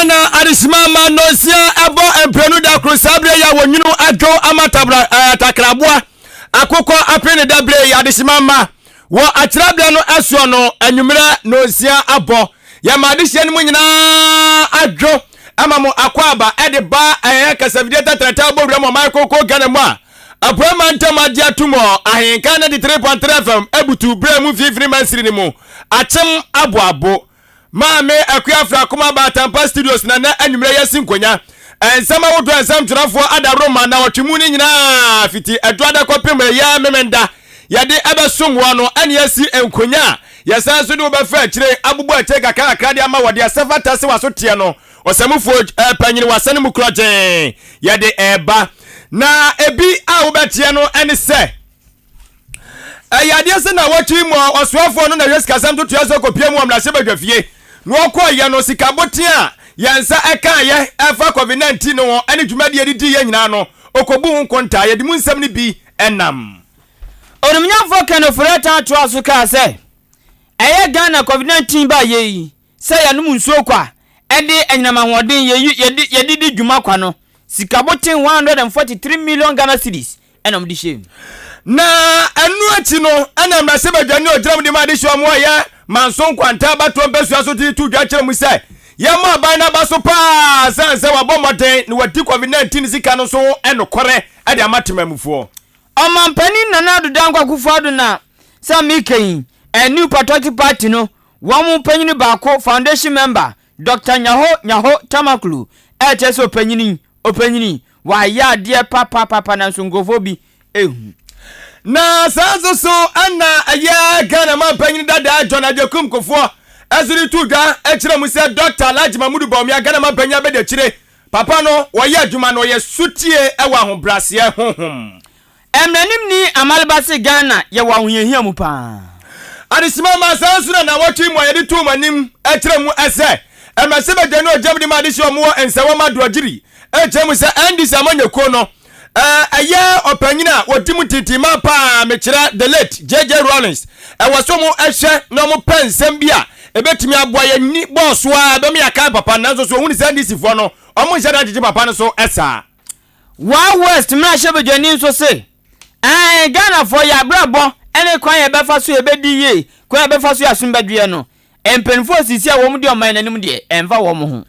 Ghana adehyema ma nnɔnsia ɛbɔ mprenu da koro saa berɛ yi a wɔnwunu adwo ama tabra ɛɛ takraboa akokɔ ape ne da berɛ yi adehyema ma wɔ akyerɛberɛ no ɛsoɔ no anwummerɛ nnɔnsia abɔ yɛma adehyeɛ no mu nyinaa adwo ɛma mo akwaaba ɛde ba ɛyɛ kasafidie tatrata bɔ wura mu ɔman koko Ghana mu a Apuei mantam agye atom wɔ Ahenkan 93.3 FM abutu berɛ mu mfimfini mansini no mu akyem aboabo Maame Akua Afrakoma ba Atampa Studios na nɛ anwummerɛ yi asi nkonya. Nsɛm ahodoɔ a nsɛmtwerɛfoɔ adaworoma nnawɔtwe mu no nyinaa fiti Ɛdwoada kɔpem ɛyɛ Memenda yɛde ɛbɛsom woɔ no ɛne asi nkonya a yɛsan nso de wo bɛfa akyire abobɔ akyire kakra kakra de ama wɔ deɛ ɛsɛ fata sɛ w'aso teɛ no Ɔsamufoɔ panyin w'asɛne mu korɔgyee yɛde ɛreba na ebi a wobɛteɛ no ɛne sɛ Ɛyɛ adeɛ sɛ nnawɔtwe yi mu a ɔsoafoɔ no na ɛhwɛ sikasɛm ntotoeɛ so kɔpie mu wɔ mmarahyɛbadwafie na ɔkɔeɛ no, sika boten a yɛn nsa ɛkaeɛ ɛfa Covid 19 no ho ne dwumadie yɛde diiɛ nyinaa no, ɔkɔbu ho nkontaa. Yɛde mu nsɛm no bi nam. Onimnyamfoɔ Ken Ofori-Atta toaa so kaa sɛ, Ɛyɛ Ghana Covid 19 baeɛ yi sɛ yɛnom nsuo kwa de anyinam ahoɔden yɛde yɛde di dwuma kwa no, sika boten 143 million Ghana cedis na wɔde hyɛɛ mu. Na ɛno akyi no, ɛna mmarahyɛbadwa ne ɔgyinam de ma adehyeɛ ɔmo a ɛyɛ Manso Nkwanta abatoɔ mpasua so de to dwa kyerɛ mu sɛ yɛmmɔ aban no aba so paa sane sɛ wabɔ mmɔden na wadi Covid 19 sika no nso ho nokorɛ de ama temanmufoɔ. Ɔmanpanin Nana Addo Dankwa Akufo-Addo na sɛ meka yi, New Patriotic Party no wɔn mu panyin baako, foundation member, Doctor Nyaho Nyaho Tamaklu ɛrekyerɛ sɛ ɔpanyin yi, ɔpanyin yi, wayɛ adeɛ papaapapa nanso nkurɔfoɔ bi nhu. Na saa nso so na ɛyɛ Ghana manpanyin dadaa John Agyekum Kufuor nso de too dwa kyerɛ mu sɛ Dɔkta Alhaji Mahmudu Bawumia Ghana manpanyin abadiakyire papa no wɔyɛ adwuma no ɔyɛ sotie wɔ ahobraseɛ honhom. Mmaranimni Amaleba se Ghana yɛwɔ ahohiahia mu paa. Adesima ma saa nso na nnawɔtwe yi mu a yɛde too mo anim kyerɛ mu sɛ mmarahyɛbadwa ne ogyam de ma adehye a wɔwɔ Nsawam Adoagyiri kyerɛ mu sɛ NDC amanyɔkuo no ɛyɛ ɔpanyin a wɔdi mu tintimma paa mekyerɛ the late JJ Rawlings ɛwɔ so wɔn hwɛ na wɔn pɛ nsɛm bi a ɛbɛtumi aboa yɛn ni bɔɔso a ɛbɛma yɛakae papa nanso so wɔhunu sɛ NDC foɔ no wɔn nhyɛ da nkyekye papa no so saa. Wa West mmarahyɛbadwani nso se, Aane, Ghanafoɔ, yɛn abrabɔ ne kwan a yɛbɛfa so yɛbɛdi yie, kwan a yɛbɛfa so yɛn asom bɛdwoeɛ no, mpanimfoɔ a seesei a wɔn di ɔman no anim deɛ, ɛmfa wɔn ho.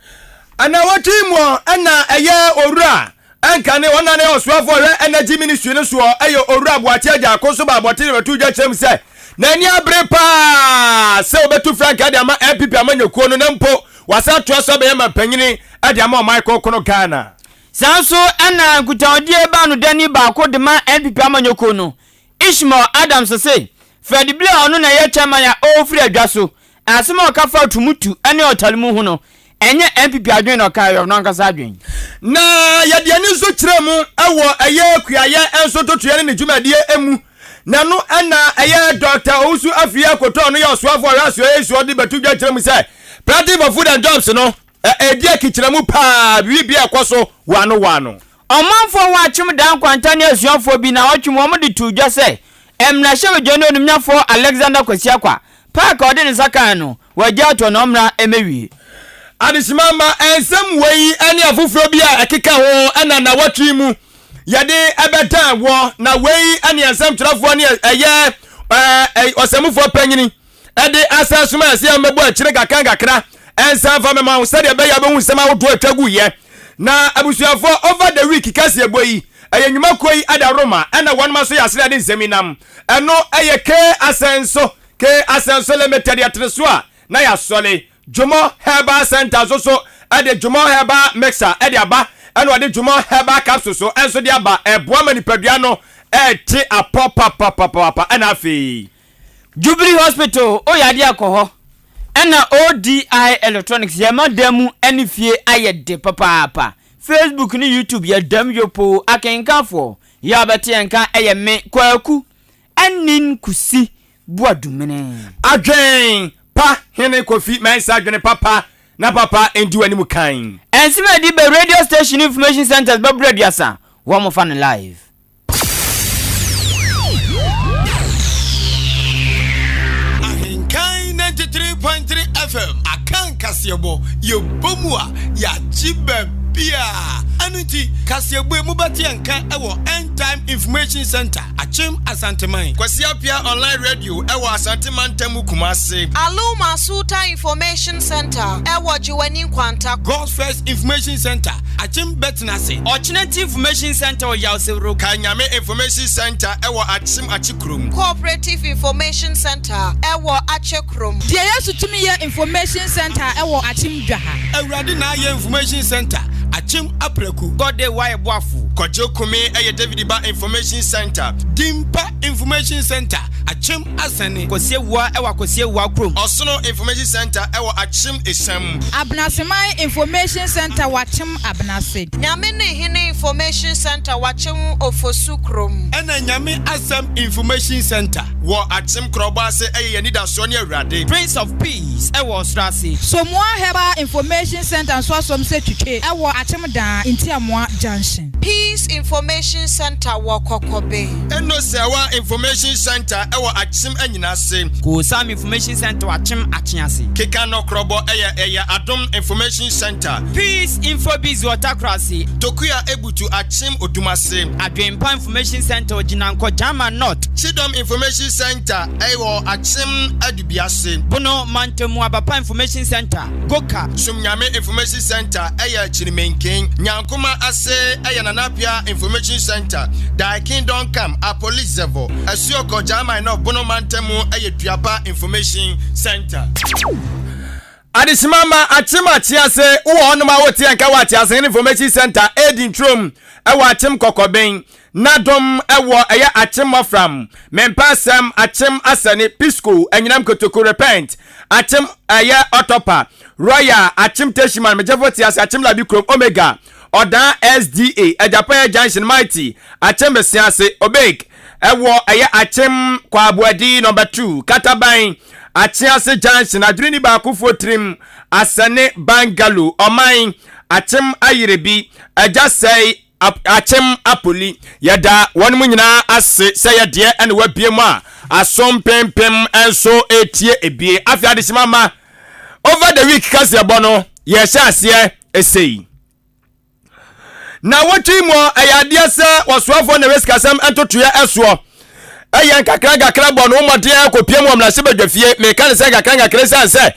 Nnawɔtwe yi mu na ɛyɛ Owura Nkane, ɔno na na ɛyɛ ɔsoafoɔ ɔhwɛ Energy Ministry no soɔ, ɛyɛ Owura Boakye Agyarko nso baa abɔnten rebɛto dwa kyerɛ mu sɛ n'ani abere paa sɛ ɔbɛtu frankaa de ama NPP amanyɔkuo no na mpo wasan atoa so abɛyɛ mampanyini de ama ɔman kronkron Ghana. Saa nso na nkutahodie baanodani baako de ma NPP amanyɔkuo no, Ishmael Adams se, Fred Blay a ɔno na ɛyɛ chairman a ɔrefiri adwa so, asɛm a ɔka faa Tumutu ne Ɔtalemu ho no, ɛnyɛ NPP adwene na ɔkae, ɛyɛ ɔno ankasa adwene. Na yɛde ani nso kyerɛ mu wɔ ɛyɛ kuayɛ nso ntotoeɛ ne ne dwumadie mu. Na ɛno na ɛyɛ Dɔkta Owusu Afriyie Akoto a ɔno yɛ ɔsoafoɔ a ɔhwɛ asoɛeɛ yi soɔ de bɛto dwa kyerɛ mu sɛ Planting for Food and Jobs no Ɛredi akikyerɛmu paa, biribi a ɛkɔ so wɔ ano wɔ ano. Ɔmanfoɔ a wɔakyem daa nkwanta ne asuafoɔ bi naawɔtwe mu wɔde too dwa sɛ mmarahyɛbadwani onimnyafoɔ Alexander Kwasi Akwa park a ɔde ne nsa kaeɛ no wagya ato na ɔmmra mmɛwie. Adesima mma nsɛm wei ne afoforɔ bi a ɛkeka ho na nnawɔtwe yi mu yɛde bɛdan wɔ, na wei ne nsɛmtwerɛfoɔ ne ɛyɛ ɔsɛmufoɔ panyini de asan soma ɛsɛ yɛn bɛbɔ akyire kakra nkakra nsan fa mɛma wo sɛdeɛ ɛbɛyɛ abɛhu nsɛm ahodoɔ atwa gu yɛ na abusuafoɔ over the week kɛseɛ bɔ yi ɛyɛ nnwumakuo yi ada Roma ɛna wɔn ma so yɛ asene de nsɛm yi nam ɛno ɛyɛ K Asɛnso K Asɛnso Limited yɛtene so a na yɛasɔle Dwomɔ Herbal Center nso so de Dwomɔ Herbal Mixer de aba ɛna ɔde Dwomɔ Herbal Capsule so nso de aba ɛboa ma nipadua no ɛte apɔ papapapapa ɛna afei Jubilee Hospital o yadeɛ akɔ hɔ ɛna ODI Electronics yɛ ma dan mu ɛne fie ayɛ de papaapa Facebook ne YouTube yɛ dam yopoo akenkanfoɔ yɛ a bɛte yɛn nka ɛyɛ me Kwaku Anin Kusi Boadumene. Adwen pa hene Kofi Mensah adwene papa na papa ndi w'anim kan. Nsɛm a ɛde bɛ Radio Station Information Centers bɛboro aduasa, wɔfa no live. Ahenkan 93.3 FM Akan kasa. kaseɛbɔ, yɛbɔ mu a, yɛagye baabiara. Ɛno nti, kaseɛbɔ yi mobɛte yɛn nka wɔ End Time Information Centre, Akyem Asanteman. Kwasi Appiah Online Radio wɔ Asante Mantam mu Kumase. Aluma Sultan Information Centre wɔ Gyewane Nkwanta. God's First Information Centre, Akyem Bɛtenase. Ɔkyenati Information Centre wɔ Yawsewuro. Kanyame Information Centre wɔ Akyem Akyekurom. Cooperative Information Centre wɔ Akyekurom. Deɛ Yesu Tumi Yɛ Information Centre wɔ Akyem Dwaha. Awurade Na Ayɛ Information Centre, Akyem Apraku. God Day Wayɛ Boafo. Kwadwo Kumi yɛ David Ba Information Centre. Dimpa Information Centre, Akyem Asɛne. Kwasi Awuah wɔ Akwasi Awuah kurom. Ɔsono Information Centre wɔ Akyem Esiam. Abenaseman Information Centre wɔ Akyem Abenase. Nyame Ne Hene Information Centre wɔ Akyem Ofosu kurom. Ɛna Nyame Asɛm Information Centre. Wɔ Akyem Korɔbɔ ase yɛ Yɛn Anidasoɔ Ne Awurade. Prince of Peace wɔ Ɔsoro ase. Somoa Herbal Information Centre nso asom sɛ twitwe wɔ Akyem Daa, Ntiamoa Junction. Peace Information Centre wɔ Kɔkɔbe. Eno Sɛwa Information Centre wɔ Akyem Anyinase. Koosam Information Centre wɔ Akyem Akyease. Keka Nɔkorɔbɔ yɛ ɛyɛ Adom Information Centre. Peace Infobiz wɔ Takorase. Tokua Ebutu Akyem Odumase. Adwenpa Information Centre wɔ Gyinankɔ, Gyama North. Kyidɔm Information Centre wɔ Akyem Adubiase. Bono Mantamu Abapa Information Centre, Goka. Somnyame Information Centre yɛ Kyirimenken. Nyankoma ase yɛ Nana Appiah Information Centre, Thy Kingdom Come, Apolizevo, Asuokɔ, Gyaaman North, Bono Mantamu yɛ Duapa Information Centre. Adehyema ma Akyem Akyease wowɔ hɔnom a wote yɛn nka wɔ Akyeasehene Information Centre, Edi Ntwom wɔ Akyem Kɔkɔben, Nadom wɔ ɛyɛ Akyem Mmɔfram, Mempɛ Asɛm, Akyem Asɛne, Pisco, Anyinam Kotoku, Repent, Akyem ɛyɛ Ɔtɔpa, Royal, Akyem Techiman, Megyefo Tease, Akyem Labi Kurom, Omega, Ɔdaa SDA, Agyapɛyɛ Junction, Mighty, Akyem Besease, Obeg, ɛwɔ ɛyɛ Akyem Kwaboadi Number 2, Kataban, Akyease Junction, Adwene Ni Baakofoɔ Tirim, Asɛne Bangalo, Ɔman, Akyem Ayerebi, Agya Sɛe, Akyem Apoli. Yɛda wɔn mu nyinaa ase sɛ yɛdeɛ ɛna wabie mu a aso mpempem nso etie ebie. Afei adehyema ma over the week kaseɛbɔ no yɛhyɛ aseɛ esei. Na wɔtwe mu ɛyɛ adeɛ sɛ wɔsoafoɔ na ɛwɛ sikasɛm ntotoeɛ ɛsoɔ ɛyɛ nkakra nkakra bɔ no mmɔden akɔpie mu wɔ mmarahyɛbadwa fie. Meka ne sɛ nkakra nkakra ɛsiane sɛ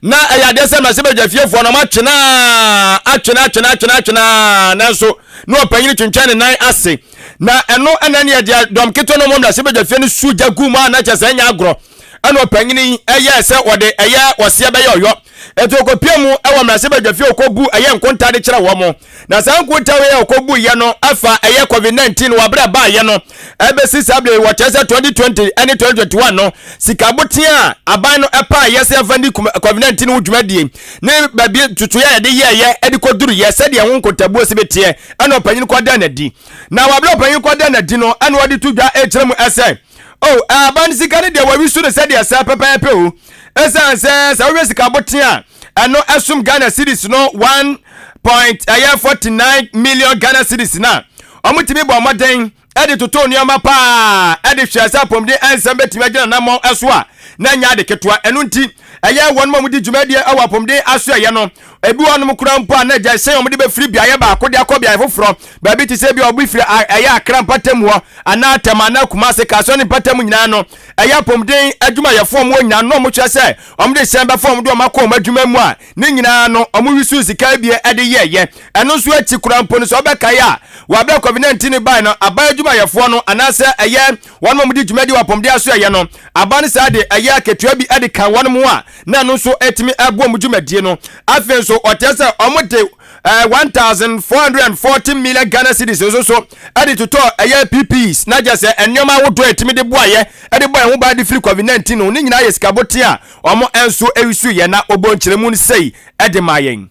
na ɛyɛ adeɛ sɛ mmarahyɛbadwa fiefoɔ no ɔmatwena atwena atwena atwena atwena nanso na ɔpanyini twentwɛn ne nan ase na ɛno ɛna ne ɛdeɛ dɔm ketewa no ɔmɔ mmarahyɛbadwa fie no su gya gu mu a na kyerɛ sɛ ɛnyɛ agorɔ. Ɛna ɔpanyini ɛyɛɛ sɛ wɔde ɛyɛ ɔseɛ bɛyɛ ɔyɔ ɛti ɔkɔpie mu ɛwɔ mmarahyɛbadwa fie ɔkɔbu ɛyɛ nkonta de kyerɛ wɔn. Na saa nkonta wei a ɔkɔbu yɛ no afa ɛyɛ COVID-19 wɔ abere a baayɛ no ɛbɛsi saa bere wɔkyerɛ sɛ 2020 ɛne 2021 no sikabotea a aban no ɛpaa yɛ sɛ ɛfa ne COVID-19 ho dwumadie ne baabi tutuiɛ a yɛde yɛɛyɛ ɛde kɔduru yɛ sɛdeɛ ho nkontabuo si bɛteɛ ɛna ɔpanyin kɔda n'adi. Na wɔ abere ɔpanyin kɔda n'adi no ɛna ɔde to dwa ɛkyerɛ mu ɛsɛ o aban no sika no deɛ wɔawi so no sɛdeɛ ɛsɛ pɛpɛɛpɛ o ɛsiane sɛ sɛ wohwɛ sika botea a ɛno ɛsom Ghana cedis no 1 point ɛyɛ 49 million Ghana cedis na wɔtumi bɔ mmɔden ɛde toto nneɛma paa ɛde hwɛ sɛ apɔmuden nsɛm bɛtumi agyina nammɔn ɛso a na ɛnyɛ ade ketewa. Ɛno nti ɛyɛ wɔn a wɔdi dwumadie ɛwɔ apɔmuden aso ɛyɛ no ebi wɔnom kora mpo a na agya hyɛn wɔn de bɛfiri beaeɛ baako de akɔ beaeɛ foforɔ baabi te sɛ bi a wɔbi firi ɛyɛ Accra mpatamu hɔ anaa Tema anaa Kumasi Kasoa ne mpatamu nyinaa no ɛyɛ apɔmuden adwumayɛfoɔ wɔn nyinaa no wɔn kyerɛ sɛ wɔn de hyɛn bɛfa wɔn de wɔn akɔ wɔn adwuma mu a ne nyinaa no wɔn wisu sika bi de yɛɛyɛ. Ɛno nso akyi koraa mpo no sɛ wɔbɛkae a wɔ abere COVID-19 bae no aban adwumayɛfoɔ no anaasɛ ɛyɛ wɔn a wɔde dwumadi wɔ apɔmuden aso ɛyɛ no aba no saa de ɛyɛ akatua bi de ka wɔn mu a na ɛno nso ɛtumi ɛboa wɔn dwumadie no. Afei nso ɔkyerɛ sɛ wɔn de 1440 million Ghana cedis nso so ɛde totɔ ɛyɛ PPEs na kyerɛ sɛ nneɛma ahodoɔ a ɛtumi de boayɛ ɛde bɔ ɛho ban de firi COVID-19 no ne nyinaa yɛ sikabote a wɔn nso ɛresu yɛ na wɔbɔ nkyerɛmu no sei ɛde ma yɛn.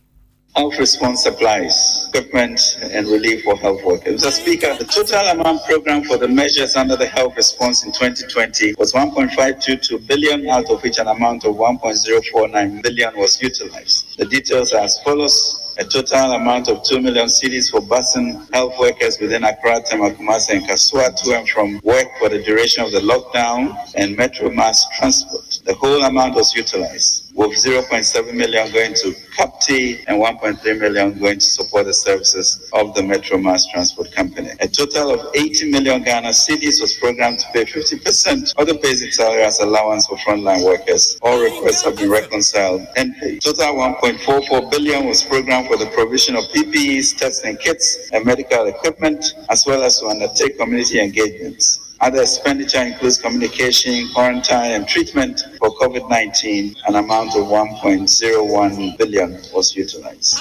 Health response supplies, equipment, and relief for health workers. Mr. Speaker, the total amount programmed for the measures under the health response in 2020 was 1.522 billion, out of which an amount of 1.049 billion was utilized. The details are as follows. A total amount of 2 million cedis for busing health workers within Accra, Tema, Kumasi, and Kasoa to and from work for the duration of the lockdown and metro mass transport. The whole amount was utilized. with 0.7 million going to CAPTI and 1.3 million going to support the services of the Metro Mass Transport Company. A total of 80 million Ghana cedis was programmed to pay 50% of the basic salary as allowance for frontline workers. All requests have been reconciled and paid. Total 1.44 billion was programmed for the provision of PPEs, testing kits, and medical equipment, as well as to undertake community engagements. Other expenditure includes communication, quarantine, and treatment for COVID 19. An amount of 1.01 billion was utilized.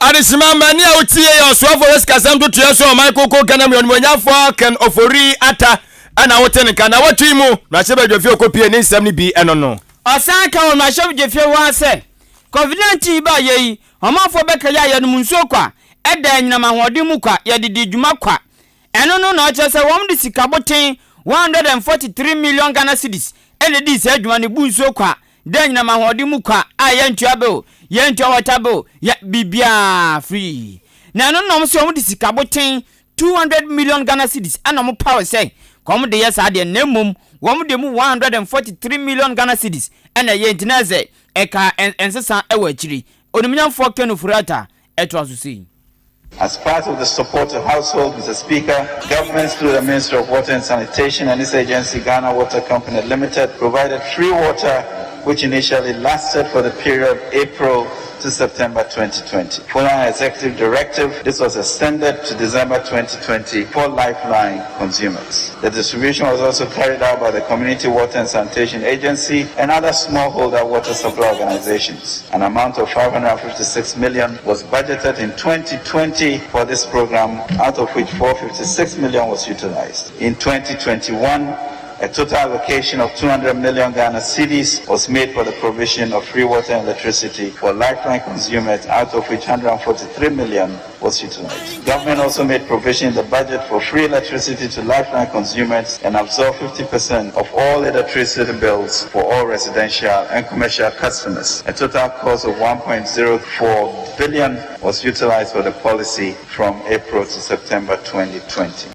Adesima mani a wotie yɛ ɔsoafoɔ wɔ sikasɛm ntotoeɛ so ɔman koko Ghana mu onimuonyamfoɔ Ken Ofori Atta ɛna wote ne nka na wɔtwe mu mmarahyɛbadwafie ɔkɔpie ne nsɛm no bi ɛno no. Ɔsan ka wɔ mmarahyɛbadwafie hɔ ara sɛ, Covid-19 baeɛ yi, ɔmanfoɔ bɛkae a yɛnom nsuo kwa, ɛda anyinam ahoɔden mu kwa, yɛde di dwuma kwa. Ɛno no na ɔkyerɛ sɛ wɔn de sika boten 143 million Ghana cedis na edii saa dwuma no, bu nsuo kwa, da anyinam ahoɔden mu kwa a yɛntua bill, yɛntua water bill, yɛ biribiara free. Na ɛno na wɔn sɛ wɔn de sika boten 200 million Ghana cedis na wɔn paw sɛ ka wɔn de yɛ saa adeɛ no, na mmom wɔn de mu 143 million Ghana cedis na ɛyɛ nti na ɛsɛ ɛka nsesa wɔ akyiri. Onimnyamfoɔ Ken Ofori-Atta ɛtoa so sei. As part of the support to households, Mr. Speaker, governments through the Ministry of Water and Sanitation and its agency, Ghana Water Company Limited, provided free water which initially lasted for the period April to September 2020. Following an executive directive, this was extended to December 2020 for lifeline consumers. The distribution was also carried out by the Community Water and Sanitation Agency and other smallholder water supply organizations. An amount of 556 million was budgeted in 2020 for this program, out of which 456 million was utilized. In 2021, a total allocation of 200 million Ghana cedis was made for the provision of free water and electricity for lifeline consumers, out of which 143 million was utilized. Government also made provision in the budget for free electricity to lifeline consumers and absorbed 50% of all electricity bills for all residential and commercial customers. A total cost of 1.04 billion was utilized for the policy from April to September 2020.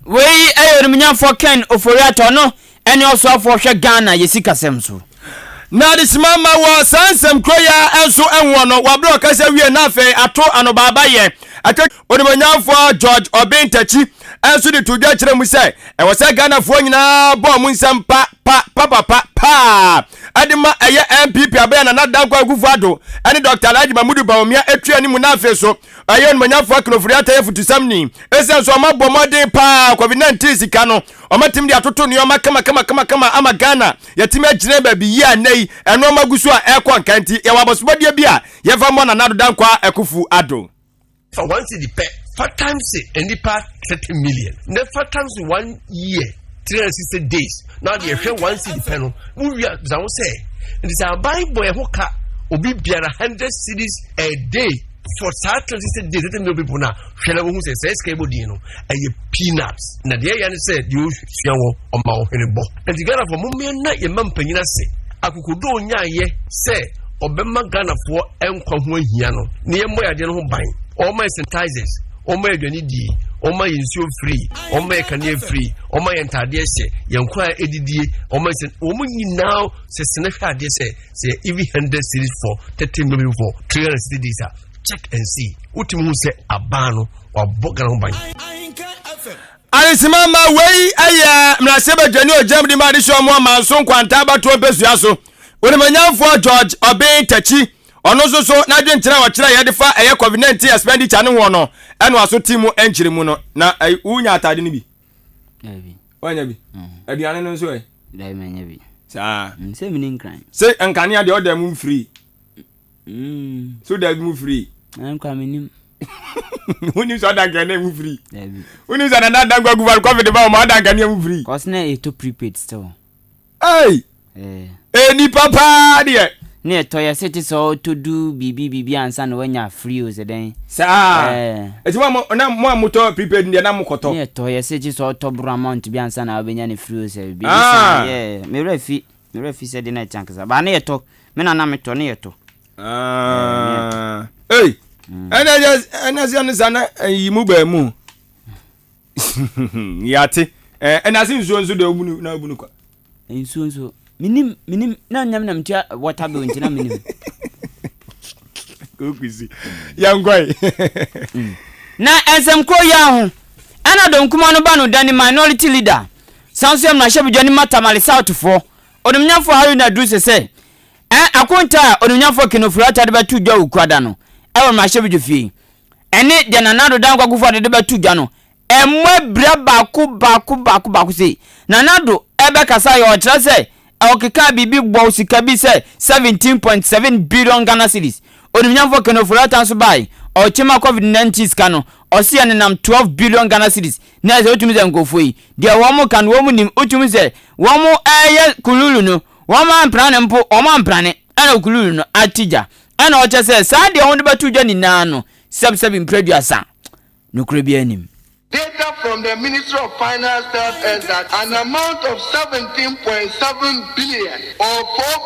Wei yɛ Onimnyamfoɔ Ken Ofori-Atta, ɔno ne ɔsoafoɔ hwɛ Ghana yɛ sikasɛm so. Na adesima mma wɔ saa nsɛm koro yi ara nso ho no, wɔ bere a ɔkasa wie na afei ato anobaaba yɛ atwa. Onimuonyamfoɔ George Obeng Takyi nso de too dwa kyerɛ mu sɛ ɛwɔ sɛ Ghanafoɔ nyinaa bɔ wɔn nsam pa pa papapa paa de ma ɛyɛ NPP abɛn a Nana Dankwa Akufo-Addo ne Dr. Alhaji Mahmudu Bawumia atu anim na afei so ɛyɛ Onimuonyamfoɔ Akin Ofori-Atta yɛ futusɛmni. Esiane sɛ wɔabɔ mmɔden paa COVID-19 sika no, wɔatumi de atoto nneɛma kamakamakamakama ama Ghana yɛatumi agyina baabi yie a nnɛ yi nneɛma gu so a ɛrekɔ nka nti yɛwɔ abɔsobɔdeɛ bi a yɛmfa mmɔ Nana Addo Dankwa Akuffo Addo. Fa one cedi pɛ fa times nnipa 30 million na fa times one year 360 days na deɛ hwɛ one cedi pɛ no wowia bisa ho sɛ nti sɛ aban bɔ yɛn ho ka obi biara 100 cedis a day for saa 360 days 30 million people na hwɛ na wohu sɛ sɛ sika ɛbɔ din no ɛyɛ peanuts na deɛ ɛyɛ ne sɛ deɛ ɔsua wɔ ɔma ɔhwene bɔ nti ghanafoɔ mommea na yɛma mpanyin ase akokodo nyaayɛ sɛ ɔbɛma ghanafoɔ nkwa ho ahia no na yɛmmɔ yɛ adeɛ no ho ban ɔma yɛ sanitizers ɔma yɛ aduane die ɔma yɛ nsuo free ɔma yɛ kanea free ɔma yɛ ntaadeɛ hyɛ yɛn kwan a ɛdidie ɔma yɛ sɛ wɔn nyinaa sɛ sene hwɛ adeɛ sɛ sɛ even hundred series for 30 million for 360 days a check and see wotumi hu sɛ aban no wabɔ Ghana ho ban. Aresima ma wei yɛ mmarahyɛbadwani ogyam de ma adehyɛ ɔmo amanso nkwanta abatoɔ mpɛsua so onimonyamfoɔ George Obeng Takyi ɔno nso so n'adwenkyerɛ a ɔkyerɛ yɛde fa ɛyɛ COVID-19 expenditure no ho no ɛno aso te mu nkyerɛ mu no na wonya atade no bi wanya bi mm. aduane no nso ɛ saa mm, sɛ mene nkran sɛ nkanea deɛ ɔda mu mfiri Mm. So dabi mu firi. Nkwa mi nim. Wonim sɛ ɔda nkanea mu firi. Dabi. Wonim sɛ nana dankwa gufa kɔfi de ba wɔn ɔda nkanea mu firi. Kɔsi na eto prepaid still. Hey. Eh. Eh nipa paa deɛ. Ne ɛtɔ yɛ sɛ te sɛ ɔtɔ du biribi biribi ansa na wanya free o sɛ dɛn. Saa. Eh. Eti mo a na mo a motɔ prepaid deɛ na mo kɔtɔ. Ne ɛtɔ yɛ sɛ te sɛ ɔtɔ boro amount bi ansa na wabɛnya ne free o sɛ biribi saa. Yeah. Me werɛ fi. Me werɛ fi sɛ de na ɛte ankasa. Ba ne yɛtɔ. Me na na metɔ ne yɛtɔ. Ah. Ei. Mm. Ɛna ɛna sɛ ne sa na yi mu baa mu. Yate. Ɛna se nsuo nso de obunu na obunu kwa. Nsuo nso. Menim, menim, na nyɛ me na metua water bill nti na menim. Kokusi, yɛnkɔe. Na nsɛm koro yi ara ho ɛna Donkuma no ba no dane minority leader san nso yɛ mmarahyɛbadwani ma Tamale South foɔ Onimnyafoɔ Haruna Iddrisu sɛ ɛ akonta a Onimnyafoɔ Ken Ofori-Atta de bɛto dwa wɔ Kuada no ɛwɔ mmarahyɛbadwafie ɛne deɛ Nana Addo Dankwa Akufo-Addo de bɛto dwa no Ɛmmɔ abira baako baako baako baako sei. Nana Addo ɛbɛkasa yɛ ɔkyerɛ sɛ ɔkekaa biribi bɔɔ sika bi sɛ 17.7 billion Ghana cedis. Onimnyamfoɔ Ken Ofori-Atta nso bae, ɔkyema Covid 19 sika no, ɔse ɛnenam 12 billion Ghana cedis. Na ɛsɛ wotumi sɛ nkurɔfoɔ yi, deɛ wɔn ka no wɔn nim, wotumi sɛ wɔn ɛyɛ kululu no, wɔn amprane mpo, wɔn amprane, ɛna kululu no ate gya. Ɛna ɔkyerɛ sɛ saa deɛ wɔn de bɛto dwa nyinaa no, sɛbsɛbe mprɛ aduasa. Nokorɛ biara nnim. Data from the Ministry of Finance tells us that an amount of 17.7 billion or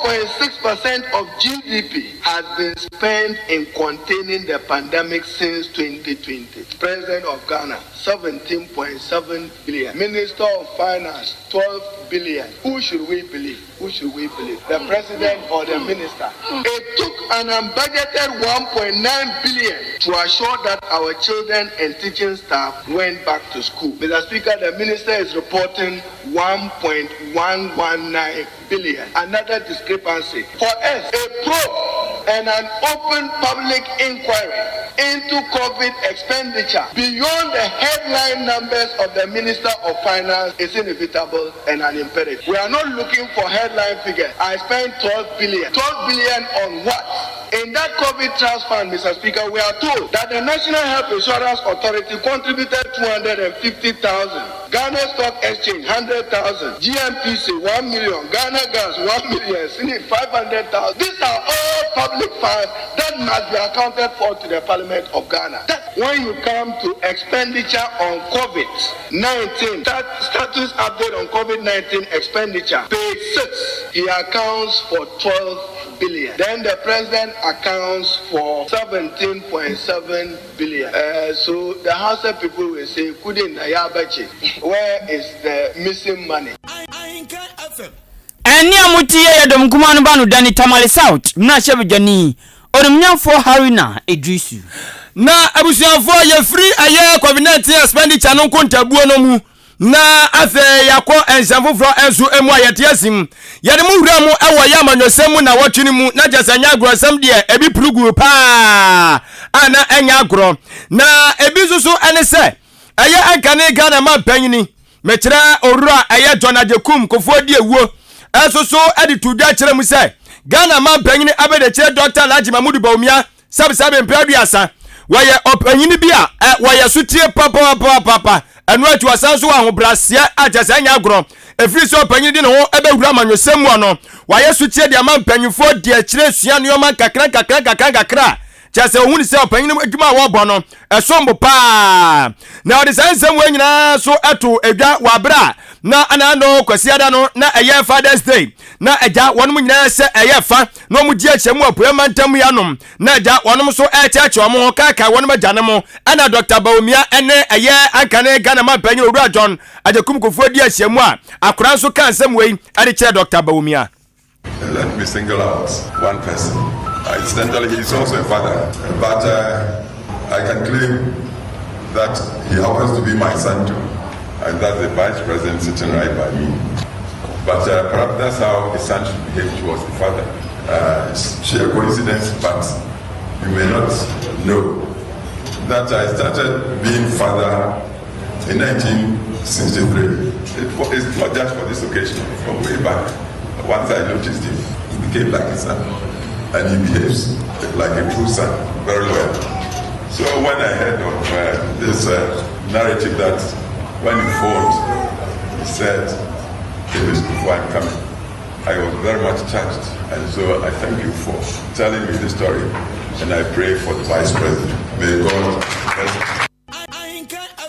4.6% of GDP has been spent in containing the pandemic since 2020. President of Ghana, 17.7 billion. Minister of Finance, 12 billion. Who should we believe? Who should we believe? The president or the minister? It took an unbudgeted 1.9 billion to assure that our children and teaching staff went back to school. Mr. Speaker, the minister is reporting 1.119 billion. Another discrepancy. For us, a probe and an open public inquiry into COVID expenditure beyond the headline numbers of the Minister of Finance is inevitable and an imperative. We are not looking for headline figures. I spent 12 billion. 12 billion on what? In that COVID trust fund, Mr. Speaker, we are told that the National Health Insurance Authority contributed 250,000. Ghana Stock Exchange, 100,000. GMPC, 1 million. Ghana Gas, 1 million. SNP, 500,000. These are all public funds that must be accounted for to the Parliament of Ghana. That when you come to expenditure on COVID-19, status update on COVID-19 expenditure, page 6, he accounts for 12 billion. Then the president accounts for 17.7 billion. Uh, so the Hausa people will say, Kudin na ya bace. Where is the missing money? Ɛnne a mote yi yɛ dɔm kumaa no ba no Danny Tamale South mmarahyɛbadwani Onimnyamfoɔ Haruna Iddrisu. Na abusuafoɔ yɛfiri ɛyɛ covid-19 expenditure no nkontabuo no mu na afei yɛakɔ nsɛm foforɔ nso mu a yɛte ase mu. Yɛde mo wura mu wɔ yɛ amanyɔsɛm mu na wɔtwe no mu na kyɛ sɛ ɛnyɛ agorɔsɛm deɛ ebi puru guu paa a na ɛnyɛ agorɔ. Na ebi nso so ɛne sɛ ɛyɛ ɛnkane Ghana ma mpanyini mekyerɛ owura ɛyɛ John Agyekum Kufuor di ewuo ɛnso so ɛde to dwa kyerɛ mu sɛ Ghana ma mpanyini abɛdekyerɛ Dr. Alhaji Mahmudu Bawumia Sɛbsɛbe mpɛ aduasa, wɔyɛ ɔpanyin bi a ɛ, wɔyɛ sotie papapapaapa. Ɛno akyi ɔsan nso wɔ ahobrɛaseɛ a kyerɛ sɛ ɛnyɛ agorɔ. Ɛfiri sɛ ɔpanyin de ne ho bɛwura amanyɔsɛm mu no, wayɛ sotie de ama mpanyinfoɔ di akyire sua nneɛma nkakra nkakra nkakra nkakra a kyerɛ sɛ ɔhunu sɛ ɔpanyin adwuma a wɔbɔ no ɛsom bo paa. Na ɔde saa nsɛm wei nyinaa so to edwa wɔ abere a na anaano Kwasiada no na ɛyɛ Father's Day na agya wɔnom nyinaa sɛ ɛyɛ fa na wɔn gye ahyɛ mu apueɛ mantam yi anom na agya wɔnom nso ɛrekyerɛkyerɛ wɔn ho kaakae wɔnom agyanom ɛna Dr. Bawumia ɛne ɛyɛ ankane Ghana manpanyin Owura John Agyekum Kufuor di ahyia mu a akora nso ka nsɛm wei ɛde kyerɛ Dr. Bawumia. Let me single out one person. Uh, incidentally, he is also a father, but uh, I can claim that he happens to be my son too, and that's the vice president sitting right by me. But uh, perhaps that's how a son should behave towards the father. Uh, it's sheer coincidence, but you may not know that I started being father in 1963. It, it's not just for this occasion, from way back. Once I noticed him, he became like a son. And he behaves like a true son, very loyal. So when I heard of uh, this uh, narrative that when he phoned, he said, Davis, before I'm coming, I was very much touched. And so I thank you for telling me the story. And I pray for the Vice President. May God bless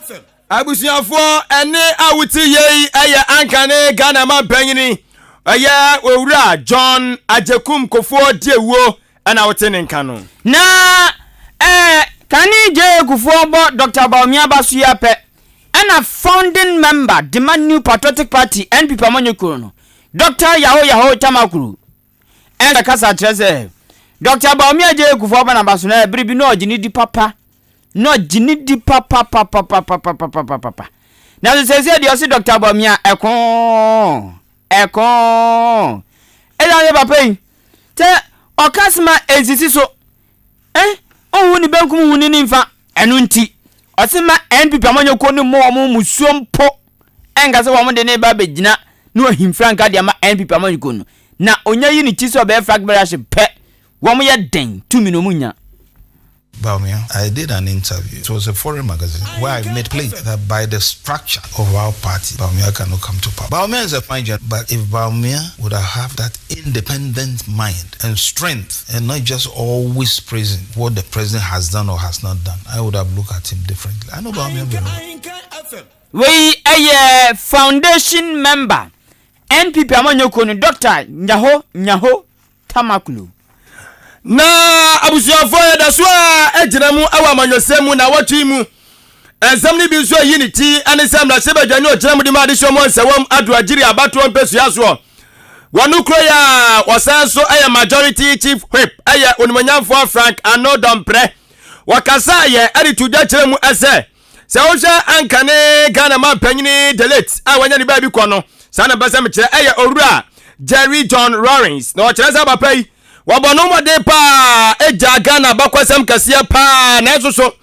him. Abusuafoɔ ɛne a wote yei ɛyɛ ankane Ghana mampanyini ɛyɛ Owura John Agyekum Kufuor Diawuo ɛna wote ne nka no. Na eh, kane J.A. Kufuor bɔ Dr. Bawumia aba so yi ara pɛ ɛna founding member dema New Patriotic Party, NPP amanyɔkuo no, Dɔkta Yaho Yaho Tamakuru ɛnsa kasa kyerɛ sɛ Dɔkta Bawumia Adjei Kufuor Barnabas no ɛbere bi na ɔgye ne di papa na ɔgye ne di papapapapapapapapa nanso sɛsɛ deɛ ɔse Dɔkta Bawumia ɛko ɛko ɛsiane sɛ papa yi sɛ ɔka sema ɛnsisi so eh ɔhu ne benkum hu ne nimfa ɛno nti ɔse ma NPP amanyɔkuo no mmɔ wɔn musuo mpo ɛnka sɛ wɔn de ne ba bɛgyina ne ɔhim frankaa de ama NPP amanyɔkuo no na ɔnya yi ne ti sɛ ɔbɛyɛ flag bearership pɛ wɔn yɛ den tumi na wɔn nya. Bawumia, I did an interview. It was a foreign magazine where I made plain that by the structure of our party, Bawumia cannot come to power. Bawumia is a fine gentleman, but if Bawumia would have that independent mind and strength and not just always praising what the president has done or has not done, I would have looked at him differently. I know Bawumia very well. Wei yɛ foundation member NPP amanyɔkuo no Dɔkta Nyaho Nyaho Tamaklo. Na abusuafoɔ yɛda so a gyina mu wɔ amanyɔsɛm mu naawɔtwe yi mu. Nsɛm no bi nso ayi ne ti ne sɛ mmarahyɛbadwa ne ɔgyina mu de ma adehyeɛ mu nsɛwam ado agyiri abatoɔ mpɛsua soɔ. Wɔn kuro yi a wɔsan nso yɛ majority chief whip yɛ onimonyamfoɔ Frank Ano Dɔmprɛ. Wɔkasaa yɛ de to dwa kyerɛ mu sɛ Sɛ wohwɛ anka ne Ghana manpanyini the late a wanya ne baabi kɔ no, saa na mpɛ sɛ mekyerɛ ɛyɛ Owura Jerry John Rawlings. Na ɔkyerɛ sɛ papa yi, wɔbɔ no mmɔden paa gyaa Ghana abakɔsɛm kɛseɛ paa, nanso so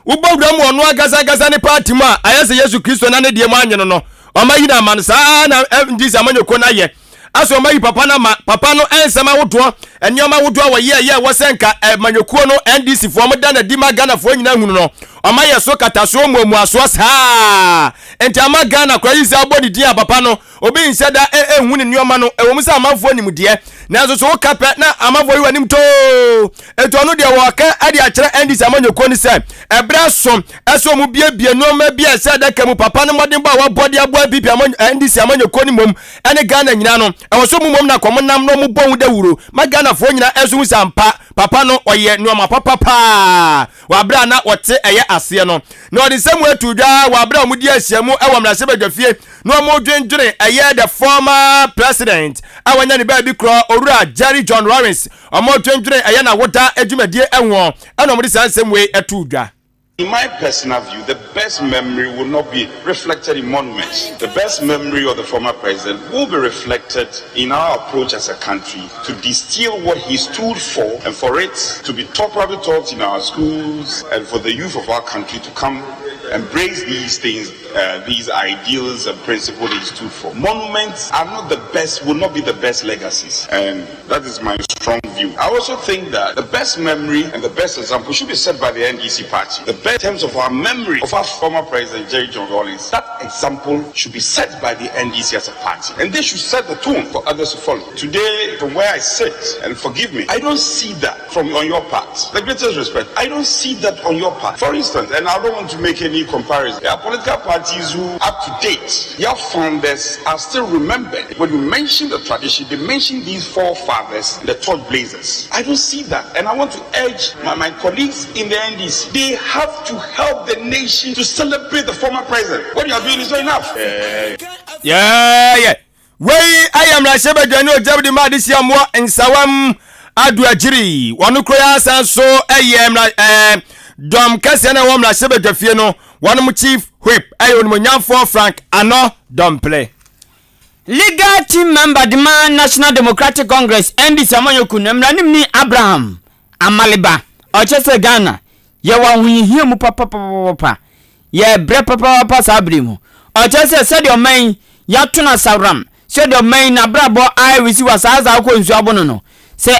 wobɔ wura mu ɔno ankasa ankasa ne party mu a, ayɛ sɛ Yesu Kristo na ne deɛ mu anye no no, ɔma yi no ama no. Saa na NDC amanyɔkuo no ayɛ. Asɛ ɔma yi papa no ama papa no nsɛm ahodoɔ, nneɛma ahodoɔ a wɔyɛ yɛ ɛwɔ sɛ nka amanyɔkuo no NDC foɔ mo da no adi ma Ghanafoɔ nyinaa hunu no, ɔma yɛ so katasoɔ muamuasoɔ saa. Nti ama Ghana koraa yi sɛ abɔ ne din a papa no obi nhyɛ da nhu ne nneɛma no, ɛwɔ mu sɛ amanfoɔ nim deɛ, nanso so woka pɛ na amanfoɔ yi w'anim too. Nti ɔno deɛ wɔka de akyerɛ NDC amanyɔkuo no sɛ ɛberɛ aso ɛsɛ wɔn biebie nneɛma bi a ɛsɛ adaka mu papa no mmɔdenbɔ a wabɔ de aboa NPP NDC amanyɔkuo no mmom ɛne Ghana nyinaa no, ɛwɔ sɛ ɔmo mmom na kɔm nam na ɔmo bɔ ho dawuro ma Ghanafoɔ nyinaa nso hu sɛ ampa papa no ɔyɛ nnoɔma papa paa wɔ aberɛ a na ɔte ɛyɛ aseɛ no. Na ɔde nsɛm wei too dwa wɔ aberɛ a ɔmo di ahyiamu ɛwɔ mmarahyɛbadwafie na ɔmo dwendwene ɛyɛ the former president a wanya ne baabi korɔ Owura Jerry John Rawlings ɔmo dwendwene ɛyɛ n'awoda dwumadie ɛhoɔ ɛna ɔmo de saa nsɛm wei too dwa. In my personal view, the best memory will not be reflected in monuments. The best memory of the former president will be reflected in our approach as a country to distill what he stood for and for it to be taught, probably taught in our schools and for the youth of our country to come embrace these things, uh, these ideals and principles he stood for. Monuments are not the best, will not be the best legacies. And that is my strong view. I also think that the best memory and the best example should be set by the NDC party. The best terms of our memory of our former president, Jerry John Rawlings, that example should be set by the NDC as a party. And they should set the tone for others to follow. Today, from where I sit, and forgive me, I don't see that from on your part. The greatest respect, I don't see that on your part. For instance, and I don't want to make any comparison, there are political parties who, up to date, their founders are still remembered. When you mention the tradition, they mention these forefathers, the torch blazers. I don't see that. And I want to urge my, my colleagues in the NDC, they have to help the nation to celebrate the former president. What you are doing is not enough. Yeah, yeah. Wei yɛ mmarahyɛbadwani Ogyabdi ma adesua mmoa Nsawam Aduagyiri. Wɔn kuro yi asan so yɛ mmara ɛɛ dɔm kɛseɛ na ɛwɔ mmarahyɛbadwafie no wɔn chief whip ɛyɛ onimonyamfoɔ Frank Anɔ Dɔmple. Legal team member de ma National Democratic Congress, NDC, amanyɔkuo no, mmaranimni Abraham Amaliba, ɔkyerɛ sɛ Ghana, yɛwɔ ahohiahia mu papapapapa. Yɛrebrɛ papaapa saa bere yi mu. Ɔkyerɛ sɛ sɛdeɛ ɔman yi yɛato no asaworam, sɛdeɛ ɔman yi n'abrabɔ ayɛ wɔ saa saa kɔ nsuo abono no, sɛ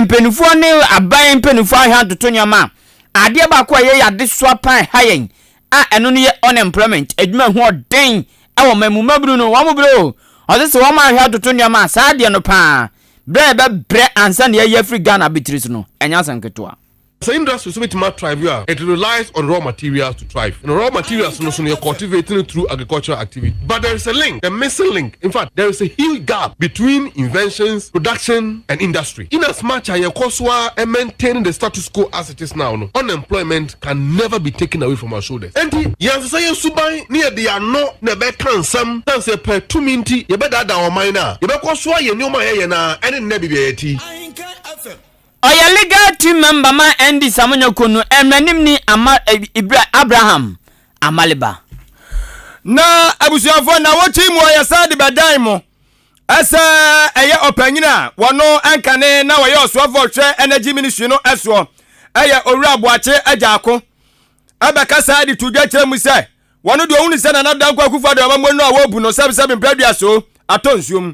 mpanimfoɔ ne aban mpanimfoɔ ahwɛ antoto nneɛma a, adeɛ baako a ɛyɛ yɛn adesoa paa ɛha yɛn a ɛno no yɛ unemployment, adwuma ho ɔden wɔ ɔman mu. Mmabunu no, wɔn brɛ o. Ɔse sɛ wɔn ahwɛ atoto nneɛma a, saa adeɛ no paa, brɛ a yɛbɛbrɛ ansa na yɛayi afiri Ghana abɛtiri so no, ɛnyɛ asɛm ketewa. Sɛ industry nso bɛtumi a thrive a, it relies on raw materials to thrive. And raw materials no nso no, yɛ cultivate no through agricultural activity. But there is a link, a missing link. In fact, there is a huge gap between inventions, production and industry. In as much a yɛkɔ so ara maintain the status quo as it is now no, unemployment can never be taken away from our shoulders. Enti, yɛnsesa yɛn suban na yɛde yɛn ano na ɛbɛka nsɛm na sɛ yɛpɛ tumi nti yɛbɛdaadaa ɔman no a, yɛbɛkɔ so ayɛ nneɛma a yɛyɛ no ara ɛne nnɛ baabi a yɛte yi. Ɔyɛ Legal Team Member ma NDC amanyɔkuo no mmaranimni Ama Ibra Abraham Amaliba. Na abusuafoɔ nnawɔtwe mu ɔyɛ de bɛdan mo ɛsɛ ɛyɛ ɔpanyin a wɔno ɛnkane na wɔyɛ ɔsoafoɔ hwɛ energy ministry no ɛsoɔ ɛyɛ owura Boakye Agyarko ɛbɛkasa de to dwa kyerɛ mu sɛ Wɔn deɛ ɔhunu sɛ Nana Dankwa Akufo-Addo amammuo no a wɔrebu no sɛbesɛbe mprɛ aduaso atɔ nsuo mu.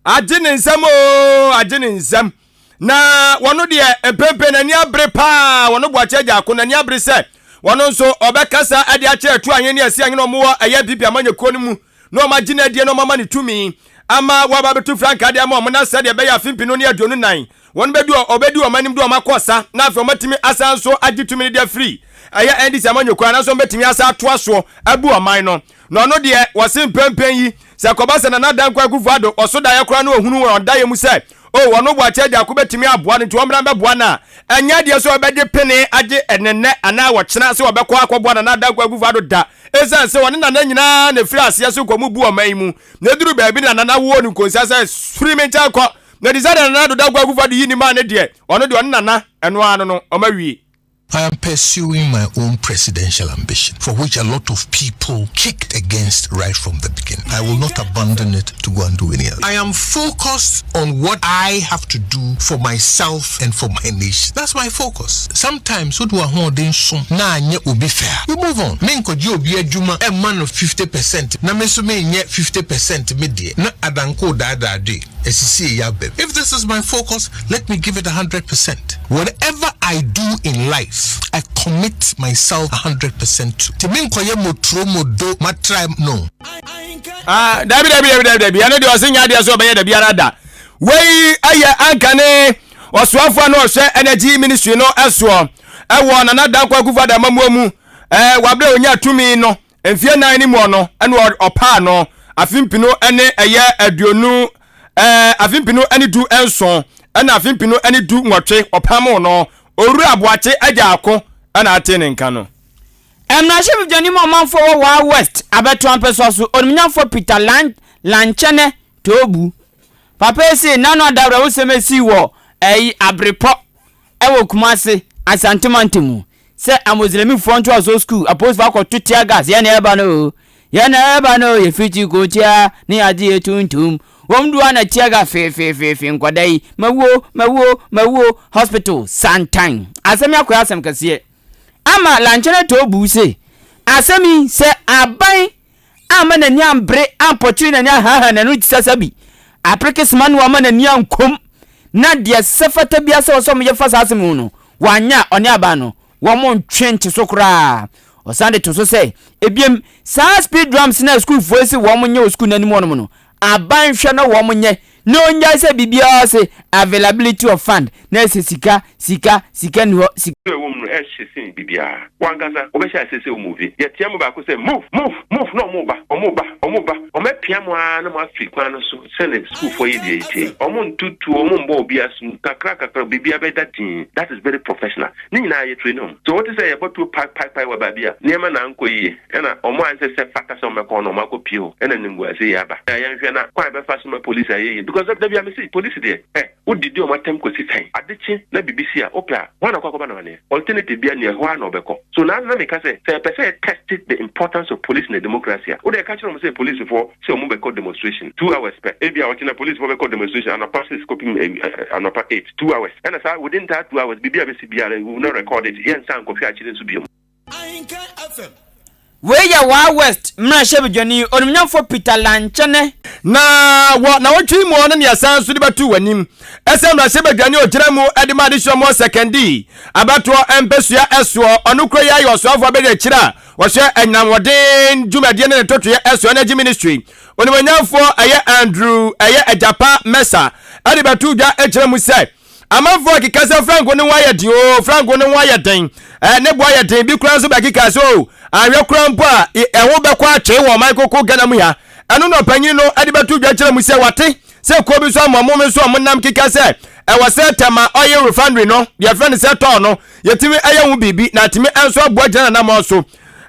Agye ne nsam oo, agye ne nsam. Na wɔn deɛ mpempe n'ani abere paa, wɔn Boakye Agyarko n'ani abere sɛ wɔn nso ɔbɛkasa de akyerɛ Atu Ahene ne Asi Ahene a wɔwɔ ɛyɛ NPP amanyɔkuo no mu na wɔn agye no adie na wɔn ama no tumi ama wɔaba abɛtu frankaa de ama wɔn na sɛdeɛ ɛbɛyɛ afe mpenu ne 24 wɔn bɛdi ɔbɛdi wɔn anim de wɔn akɔ ɔsa na afei wɔatumi asan nso agye tumi no de afiri ɛyɛ NDC amanyɔkuo anaasɛ wɔbɛtumi asan atoa soɔ abu ɔman no na ɔno deɛ wɔse mpɛmpɛn yi sɛ kɔba sɛ Nana Dankwa Akufo-Addo ɔso daeɛ koraa na ɔhunu wɔn daeɛ mu sɛ o wɔn Boakye Agyarko bɛtumi aboa no nti wɔmmra mbɛboa no a ɛnyɛ adeɛ sɛ ɔbɛgye pene agye ɛnɛnɛ anaa wɔkyena sɛ wɔbɛkɔ akɔboa Nana Dankwa Akufo-Addo da ɛsiane sɛ wɔne Nana nyinaa na ɛfiri aseɛ so nkɔmu bu ɔman yi mu na ɛduru baabi na Nana woo no nkonsa sɛ firi me nkyɛn kɔ Na ɛte sɛ deɛ Nana Addo Dankwa Akufo-Addo yi ne maa no deɛ, ɔno deɛ ɔne Nana, ɛno ara no no, wɔn awie. I am pursuing my own presidential ambition, for which a lot of people kicked against right from the beginning. I will not abandon it to go and do any other. I am focused on what I have to do for myself and for my nation. That's my focus. Sometimes, wode w'ahoɔden som na anyɛ obi fɛ a, you move on. Menkɔgye obi adwuma mma no 50% na me nso menyɛ 50% me deɛ na adanko daadaa dwe. Esisi If this is my focus, let me give it 100%. Whatever I do in life, I commit myself 100% to. Ti mi nkɔyɛ motro modo matra no. Ah, dabi dabi dabi dabi dabi ɛno deɛ ɔse nyɛ adeɛ sɛ ɔbɛyɛ da biara da wei ɛyɛ ankane ɔsoafoɔ no ɔhwɛ energy ministry no ɛsoɔ ɛwɔ Nana Dankwa Akufo-Addo amammuo mu ɛɛ wabrɛ onya tumi no Mfeɛ nan ne muɔ no ɛna ɔpaa no afe mpinu ne ɛyɛ aduonu ɛɛ afe mpinu ne 17 ɛna afe mpinu ne 18 ɔpamoo no Owura Aboakye Agya Ako ɛna atee ne nka no. Mmarahyɛbadwani ma ɔmanfoɔ wɔ Wa West abɛtoa mpɛsoa so, Onimnyamfoɔ Peter Lan Lankyɛnɛ Toobu. Papa yi se n'ano ada awerɛhosɛm a esii wɔ ɛyi Abrepɔ ɛwɔ Kumase, Asante mantam mu. Sɛ Amoslemifoɔ ntoasoɔ sukuu apolisifoɔ akɔto tear gas, yɛn na yɛreba no o, yɛn na yɛreba no o, yɛfiri Kotia ne yɛagye yɛ tuntum. Wɔn du a na tear gas feefeefeefe nkwadaa yi, mawuo, mawuo, mawuo, hospital santan. Asɛm yi akɔyɛ asɛm kɛseɛ ama Lankyɛnɛ Toobu se asɛm yi sɛ aban amma n'ani ambere ampɔkyere n'ani ahaahaa n'ano te sɛ asabi apereke soma no amma n'ani ankom na deɛ sɛ fata biara sɛ wɔsɛ wɔyɛ fa saa asɛm ho no wanyɛ a ɔne aban no wɔn ntwe nte so koraa. Ɔsan de to so sɛ ebiem saa speed drums no a sukuufoɔ si wɔn nyɛ wɔ sukuu no anim hɔnom no aban hwɛ na wɔn nyɛ na ɔnyae sɛ biribiara se availability of fund na ɛsɛ sika sika sika nni hɔ sika. Nsuo a ɛwɔ mu no ɛhye sen biribiara. Wo ankasa wobɛhyɛ aseɛ sɛ wo move. Yɛtea mu baako sɛ move! Move! Move! Na wɔreba! Wɔreba! Wɔreba! Wɔapia mo ara na moafiri kwan no so sɛdeɛ sukuufoɔ yɛ deɛ yɛtie yi. Wɔnto tuo, wɔmmɔ obiara so, kakra kakra biribiara bɛda dinn. That is very professional. Ne nyinaa yɛ train wɔn. So wote sɛ yɛbɔ tuo pae pae pae wɔ baabi a, nneɛma na ankɔ yie. Ɛna wɔn a ɛnsɛ sɛ fata sɛ wɔbɛkɔ hɔ no wɔn akɔ pie hɔ. Ɛna animguase yi aba. Na yɛnhwɛ na kwan a yɛbɛfa so ma police ayɛ yie. Because da biara mese police deɛ eh, wodidi wɔn atɛm kɔsi sɛn? Ade kye na biribi si a, wopɛ a, hwan na ɔkɔ akɔba no amaneɛ? Alternative biara nni hɔ, ɛhɔ ara na ɔbɛkɔ. So na na meka sɛ, sɛ yɛpɛ sɛ yɛ test the importance of police in a democracy a, wodeɛ ka kyerɛ wɔn sɛ policefoɔ sɛ wɔn bɛkɔ demonstration, 2 hours pɛ. Ebia ɔkyena policefoɔ bɛkɔ demonstration anɔpa 6 kɔpem anɔpa 8, 2 hours. Ɛna saa within that 2 hours, biribi a bɛsi biara, we will not record it. Yɛnsan nkɔhwɛ akyire nso biom. Wei yɛ Wa West mmarahyɛbadwani Onimnyamfoɔ Peter Lankyɛnɛ. Na wɔ nawɔtwe yi mu ɔno ne yɛsan nso de bɛto w'anim sɛ mmarahyɛbadwani a ɔgyina mu de ma adesua mu ɔsɛkɛndi abatoɔ mpɛsua ɛsoɔ ɔno kura yi ayɛ ɔsoafoɔ abɛdi akyire a wɔhwɛ anyinamɔden dwumadie ne ne totoeɛ ɛsoɔ Energy Ministry Onimonyamfoɔ ɛyɛ Andrew ɛyɛ Agyapa Mensah ɛde bɛto dwa kyerɛ mu sɛ. Amanfoɔ keka sɛ frango no ho ayɛ den oo, frango no ho ayɛ den, eh, ne bo ayɛ den. Bi koraa nso bɛkeka sɛ oo, anhwɛ koraa mpo a, ɛho bɛkɔ atwee wɔ ɔman koko Ghana mu ha. Ɛno na ɔpanyin no de bɛto dwa kyerɛ mu sɛ wate sɛ kuo bi nso ama ɔmo nso ɔmo nam keka sɛ ɛwɔ sɛ Tema Oil Refinery no, deɛ yɛfrɛ no sɛ TOR no, yɛtumi yɛ ho biribi na atumi nso aboa gyina n'anammɔn so.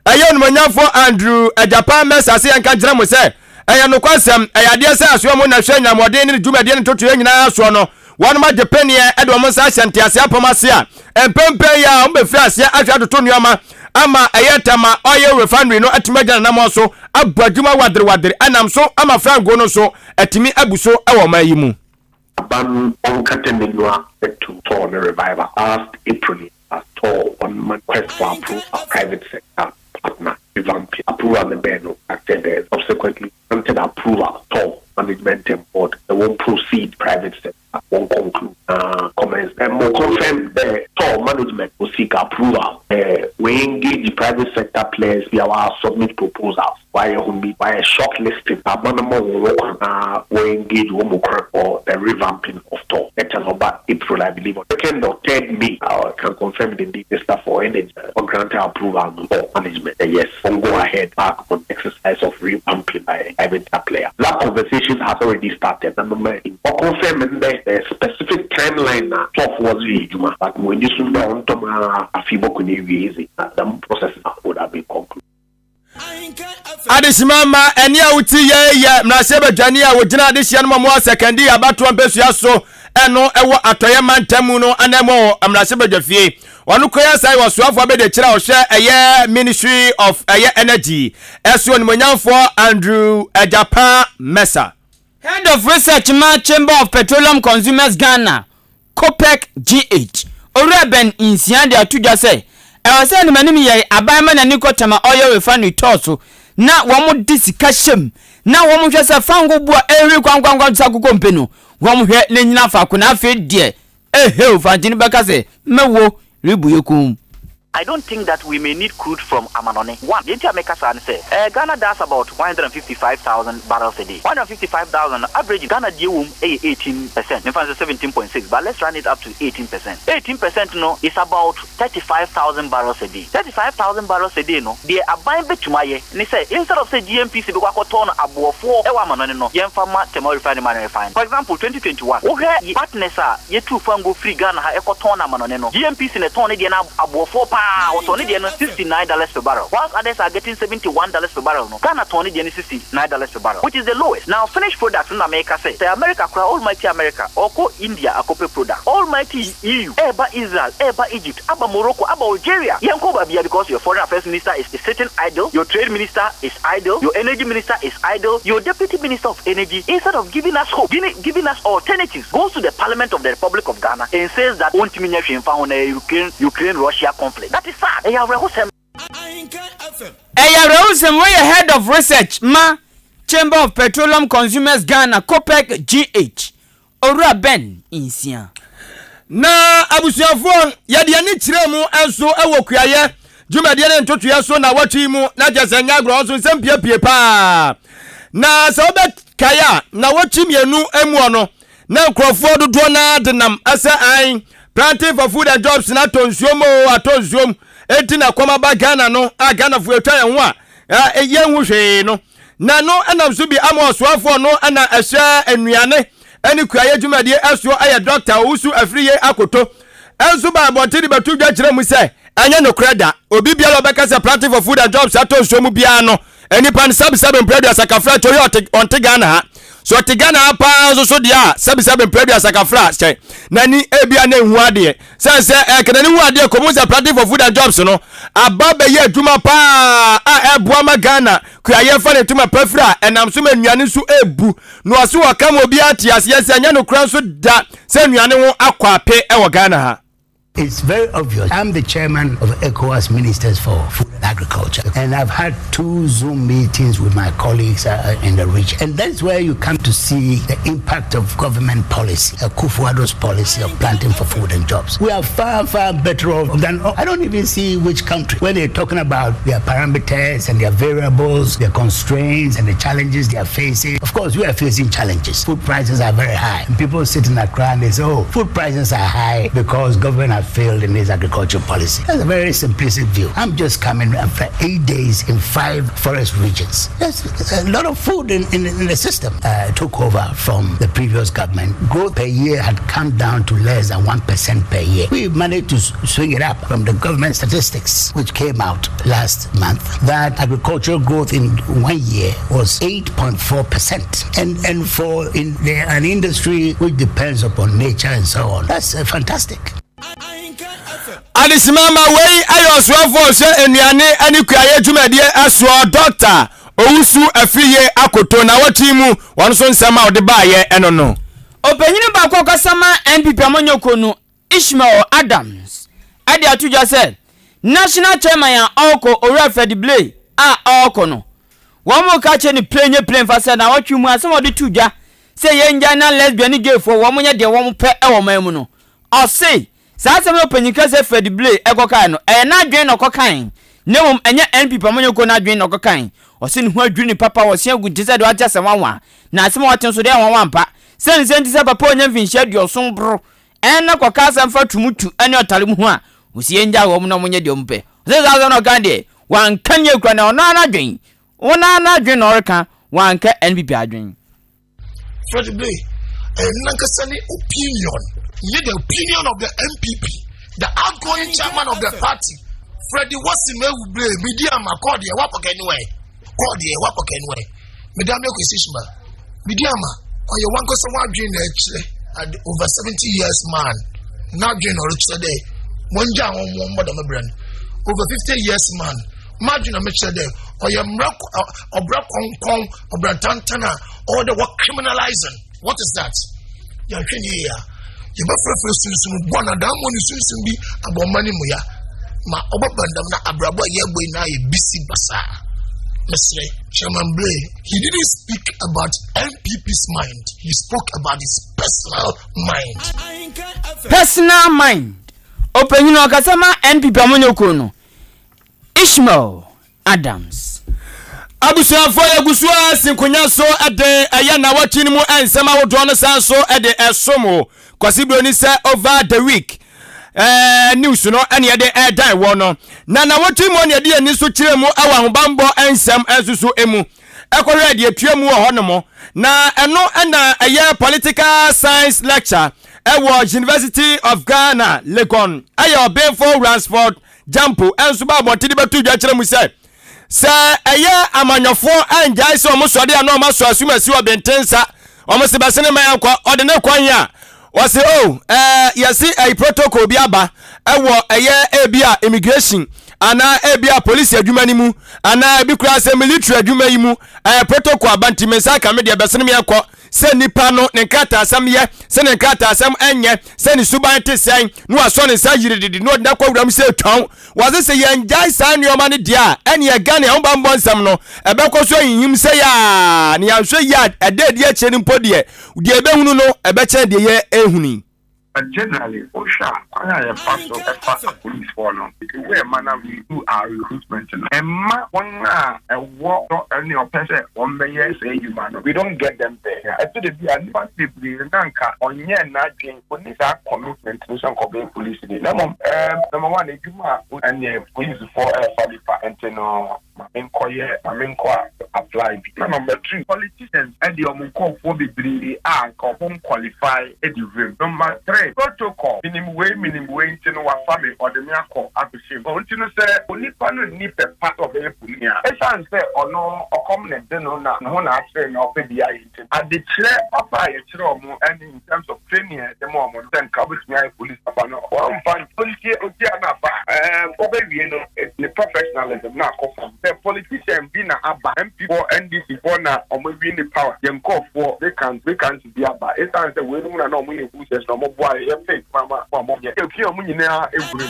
Ɛyɛ Onimuonyamfoɔ Andrew Agyapong Mensah sɛ yɛnka nkyerɛ mo sɛ ɛyɛ nokwasɛm, ɛyɛ adeɛ sɛ asoɛ mu na hwɛ nyameɔden ne ne dwumadie ne ntotoeɛ nyinaa soɔ no, wɔnom agye peneɛ de wɔn nsa ahyɛ nteaseɛ apam ase a mpɛmpɛn yi a wɔbɛfiri aseɛ ahwɛ atoto nneɛma ama ɛyɛ Tema Oil Refinery no atumi agyina n'anammɔn so abɔ adwuma waderewadere ɛnam so ama frango no nso atumi abu so wɔ ɔman yi mu. Aban ɔnkata n'enyiwa to tɔɔ ne revival last April yi a tɔɔ ɔn man quest for approval private sector partner revamping approval no bɛɛ no acted dɛ subsequently granted approval tɔɔ management and board dɛ wɔn proceed private sector wɔn conclude na commence dɛ mo confirm dɛ tɔɔ management wɔ seek approval dɛ wɔ engage private sector players bi a wɔ submit proposals. Wɔayɛ hom bi, wɔayɛ short listing ama no ma hɔn ho kwan na wɔ engage hɔn mu kor for the revamping of Tor. Letter no ɔba April I believe on second or third May, I can confirm the date, Minister for Energy ɔ grant approval no for management dɛ yes, wɔn go ahead back on exercise of revamping by private player. That conversation has already started na mema ɔ confirm ndɛ the specific timeline na Tor fo wɔdze reyɛ edwuma but mo enyi so ndɛ ɔnntɔ mu ara afe yi bɔkɔ n'ewiei dze na dɛm process no would have been concluded. Adehyema mma ɛne a wote yɛ yɛ mmarahyɛbadwani a wɔgyina adehyeɛ no mɔmoa Sekandi abatoɔ mpɛsua so ɛno ɛwɔ atɔeɛ mantam mu no ananmu wɔ mmarahyɛbadwafie. Ɔno koraa san yɛ ɔsoafoɔ abɛdiakyire a ɔhwɛ ɛyɛ Ministry of ɛyɛ Energy ɛso onimuonyamfoɔ Andrew Agyapaa Mensah. Head of Research ma Chamber of Petroleum Consumers Ghana, Copec GH, Owura Ben Nsiah de ato dwa sɛ, ɛwɔ sɛ animanim yɛe aban ma n'ani kɔ Tema Oil Refinery tɔɔ so na wɔde sika hyɛ mu na wɔhwɛ sɛ fango bo a ɛrehuri kwankwankwan te sɛ akokɔmpe no, wɔhwɛ na ɛnyina faako na afei deɛ eheu fante no bɛka sɛ mɛwɔ rebu yɛ komm. I don't think that we may need crude from Amanone. One, deɛ nti a meka saa ne sɛ, eh, Ghana does about 155,000 barrels a day. 155,000 no, average Ghana deɛ wɔ mu yɛ 18 percent, memfa no sɛ 17.6, but let's round it up to 18 percent. 18 percent no is about 35,000 barrels a day. 35,000 barrels a day no, deɛ aban bɛtumi ayɛ ne sɛ, instead of sɛ GNPC bɛkɔ akɔtɔn no aboɔfoɔ wɔ amanɔne no, yɛmfa mma Tema Refinery ma no refine. For example, 2021, wohwɛ partners a yɛtuu fango firi Ghana ha kɔtɔn no amanɔne no, GNPC na ɛtɔn ne deɛ no aboɔfoɔ pa ara, wɔtɔn ne deɛ no $69 per barrel, whilst others are getting $71 per barrel no, Ghana tɔn ne deɛ no $69 per barrel, which is the lowest. Now, finished products no na meka sɛ, sɛ America koraa, almighty America, ɔrekɔ India akɔpɛ product, almighty EU, ɛreba Israel, ɛreba Egypt, aba Morocco, aba Algeria, yɛnkɔ baabiara because your foreign affairs minister is is sitting idle, your trade minister is idle, your energy minister is idle, your deputy minister of energy, instead of giving us hope, giving giving us alternatives, goes to the parliament of the Republic of Ghana and says that ontumi nyɛ hwee mfa ho na ɛyɛ Ukraine Ukraine Russia conflict. That is sad. Ɛyɛ awerɛhosɛm. Ɛyɛ awerɛhosɛm, wei yɛ Head of Research ma Chamber of Petroleum Consumers Ghana, COPEC GH, Owura Ben Nsia. Na abusuafoɔ, yɛde ani kyerɛɛ mu nso wɔ kuayɛ dwumadie ne ntotoeɛ so nnawɔtwe yi mu, na kyerɛ sɛ nyɛ agorɔ nso nsɛm piepie paa. Na sɛ wobɛkae a, nnawɔtwe mmienu muɔ no, na nkurɔfoɔ dodoɔ no ara denam sɛ an planting for food and jobs na atɔ nsuom o, atɔ nsuom, enti na kɔm aba Ghana no a Ghanafoɔ atwa yɛn ho a yɛnhu hwee no. Na no nam so bi ama ɔsoafoɔ no na ɛhyɛ nnuane ne kuayɛ dwumadie soɔ yɛ Dɔkta Owusu Afriyie Akoto nso baa abɔnten de bɛto dwa kyerɛ mu sɛ ɛnyɛ nokorɛ da. Obi biara a ɔbɛka sɛ Planting for Food and Jobs atɔ nsuo mu biara no, nnipa no sɛbesɛbe mprɛ aduasa kafra kyɛ ɔyɛ ɔte ɔnte Ghana ha. Sɛ ɔte Ghana ha paa nso so deɛ a sɛbesɛbe mprɛ aduasa kafra kyɛ n'ani ebia na ɛnhu adeɛ. Sɛ sɛ ɛka n'ani hu adeɛ kɔmu sɛ Planting for Food and Jobs no aba bɛyɛ adwuma paa a ɛboa ma Ghana kuayɛ fa ne ntoma pa firi a ɛnam so ma nnuane nso ɛbu. Na ɔse wɔka ma obiara te aseɛ sɛ ɛnyɛ nokorɛ nso da sɛ nnuane ho akɔ ape wɔ Ghana ha. It's very obvious. I'm the chairman of ECOWAS Ministers for Food and Agriculture, and I've had two Zoom meetings with my colleagues uh, in the region. And that's where you come to see the impact of government policy, Akufo-Addo's policy of planting for food and jobs. We are far, far better off than, I don't even see which country, when they're talking about their parameters and their variables, their constraints and the challenges they are facing. Of course, we are facing challenges. Food prices are very high. And people sit in Accra and they say, oh, food prices are high because government have failed in its agriculture policy. That's a very simplistic view. I'm just coming after eight days in five forest regions. There's a lot of food in, in, in the system. Uh, took over from the previous government. Growth per year had come down to less than 1% per year. We managed to swing it up from the government statistics, which came out last month, that agricultural growth in one year was 8.4%. And, and for in the, an industry which depends upon nature and so on, that's uh, fantastic. Adesima ma wei yɛ ɔsoafoɔ ɔhwɛ nnuane ne kuayɛ dwumadie soɔ Dɔkta Owusu Afriyie Akoto nawɔtwe mu wɔn nso nsɛm a ɔde baayɛ ɛno no. Ɔpanyin baako a ɔkasa ma NPP amanyɔkuo no, Ishmael Adams de ato dwa sɛ National Chairman a ɔrekɔ, Owura Freddie Blay a ɔrekɔ no, wɔreka akyerɛ no pire nye pire mfa sɛ nawɔtwe mu asɛm a ɔde to dwa sɛ yɛngyae na lesbian ne gayfoɔ wɔn nyɛ deɛ wɔn pɛ wɔ ɔman mu no. Ɔse saa asɛm no ɔpanyin kɛseɛ Freddie Blay kɔkae no, ɛyɛ n'adwene na ɔkɔkae na mmom ɛnyɛ NPP amanyɔkuo no adwene na ɔkɔkae. Ɔse ne ho adwiri no papa, ɔse agu nte sɛ deɛ wate asɛm nwanwa, na asɛm a wate nso deɛ ɛyɛ nwanwa ampa. Sɛ ne sɛ nti sɛ papa a ɔnya mfinhyia aduɔson boro Ɛna kɔka asɛm fa tumutu ne ɔtare mu ho a, ɔsi yɛngyae wɔn na wɔnyɛ deɛ wɔpɛ. Ɔsɛ saa asɛm na ɔka deɛ, wanka nie kura na ɔno ara n'adwen, ɔno ara n'adwen na ɔreka, wanka NPP adwen. Freddie Blay, ɛyɛ nankasa ne opinion, nye the opinion of the NPP, the outgoing chairman of the party, Freddie Wasim Ewu Blay, medi ama kɔɔ deɛ wakɔkɛ ne wɛ. Kɔ deɛ wakɔ kɛnuɛ. Meda me kwesi suma. Medi ama ɔyɛ wankasa wadwen na ɛkyerɛ at over 70 years man n'adwen na ɔrekyerɛ dɛ wɔn gya wɔn wɔn mmɔ dɛm brɛ no over 50 years man m'adwen na mekyerɛ dɛ ɔyɛ mmerɛ ɔbrɛ kɔnkɔn ɔbrɛ tantan a ɔwɔ dɛ wɔ criminalizing What is that? Yɛnhwɛ ne yie a, yɛbɛfrɛfrɛ sunsum bɔ na adammɔ ne sunsum bi abɔ ɔma ne mu ya ma ɔbɛba ndam na abrabɔ a yɛbɔ yi na ayɛ bisi basaa. Mesrɛ, Chairman Blay, he didn't speak about NPP's mind, he spoke about his personal mind. Personal mind. Ɔpanyin a ɔkasa ma NPP amanyɔkuo no, Ishmael Adams. Abusuafoɔ yɛgu so ara si nkonya so de ɛyɛ nnawɔtwe no mu nsɛm ahodoɔ no san so de ɛsom wo. Kwasi Broni sɛ over the week eh, news no ɛne yɛde ɛdan wɔ no. Na nnawɔtwe mu ne yɛde yɛn ani so kyerɛ mu ɛwɔ ahobanbɔ nsɛm nso so mu. Ɛkɔhwɛ deɛ ɛtua mu wɔ hɔ nom. Na ɛno ɛna ɛyɛ political science lecture ɛwɔ University of Ghana, Legon. Ɛyɛ ɔbenfo Ransford Gyampo nso baa abɔnten de bɛtoo dwa kyerɛ mu sɛ, sɛ ɛyɛ amanyɔfoɔ angyae sɛ wɔn sɔre a na wɔn asɔ asumasi wɔ benten nsa, wɔn se bɛsene ma yɛnkɔ, ɔde ne kwan a wɔse o oh, ɛɛ yɛse ɛyi protocol bi aba ɛwɔ ɛyɛ ebi a immigration anaa ebi a polisi adwuma no mu anaa ebi koraa sɛ military adwuma yi mu ɛyɛ protocol aba nti me nsa aka me deɛ bɛsene me yɛnkɔ sɛ nipa no ne nkrataasɛm yɛ, sɛ ne nkrataasɛm nyɛ, sɛ ne suban te sɛn, na wasɔ ne nsa yirididi na ɔde no akɔ wuram sɛ twɔn. Wɔse sɛ yɛngyae saa nneɛma no deɛ a, ɛneɛ Ghana ahobammɔ nsɛm no, ɛbɛkɔ so ahinhim sɛ yɛ a, na yɛanhwɛ yie a, ɛda adi akyire no mpo deɛ, deɛ yɛbɛhunu no, ɛbɛkyɛn deɛ yɛrehunu yi. But generally wohwɛ a kwan a yɛfa so fa apolicefoɔ no, the way ɛma na we do our recruitment no, ɛmma wɔn a ɛwɔ dɔ ne ɔpɛ sɛ wɔbɛyɛ saa adwuma no, we don't get them there. Ɛtɔ da bi a nnipa no bebree no na anka ɔnyɛɛ n'adwene, ɔnni saa commitment no sɛ anka ɔbɛyɛ policeni. Na mmom number one adwuma a ɛneɛ polisifoɔ ɛrefa nnipa nti no, Ma menkɔ yɛ, ma menkɔ apply bi. Na number two, politicians de wɔn nkorɔfoɔ bebree a anka wɔn nqualify di wuram. Number three, protocol, menim wei, menim wei nti no wafa me, ɔde me akɔ akɔhyɛ mu. Nti no sɛ onipa no nni pɛ pa sɛ ɔbɛyɛ polisini a, ɛsiane sɛ ɔno ɔkɔm na ɛde no na ne ho na akyere na ɔpɛ bi ayɛ nti no, adekyerɛ papa a yɛkyerɛ wɔn ne in terms of training a yɛde ma wɔn no, sɛ nka wobɛtumi ayɛ police papa no, wɔmfa ntie otia no aba a, ɛɛm, wobɛwie no, ne professionalism no akɔ fam. Sɛ. Sɛ politician bi na aba, MP foɔ, NDC foɔ na ɔmo win power, yɛn nkorɔfoɔ vacant vacancy bi aba. Esiane sɛ weinom na na ɔmo yɛ hoosers na ɔmo boa yɛ, yɛpɛ adwuma ma ɔmo nyɛ. Yɛpia ɔmo nyinaa wuram.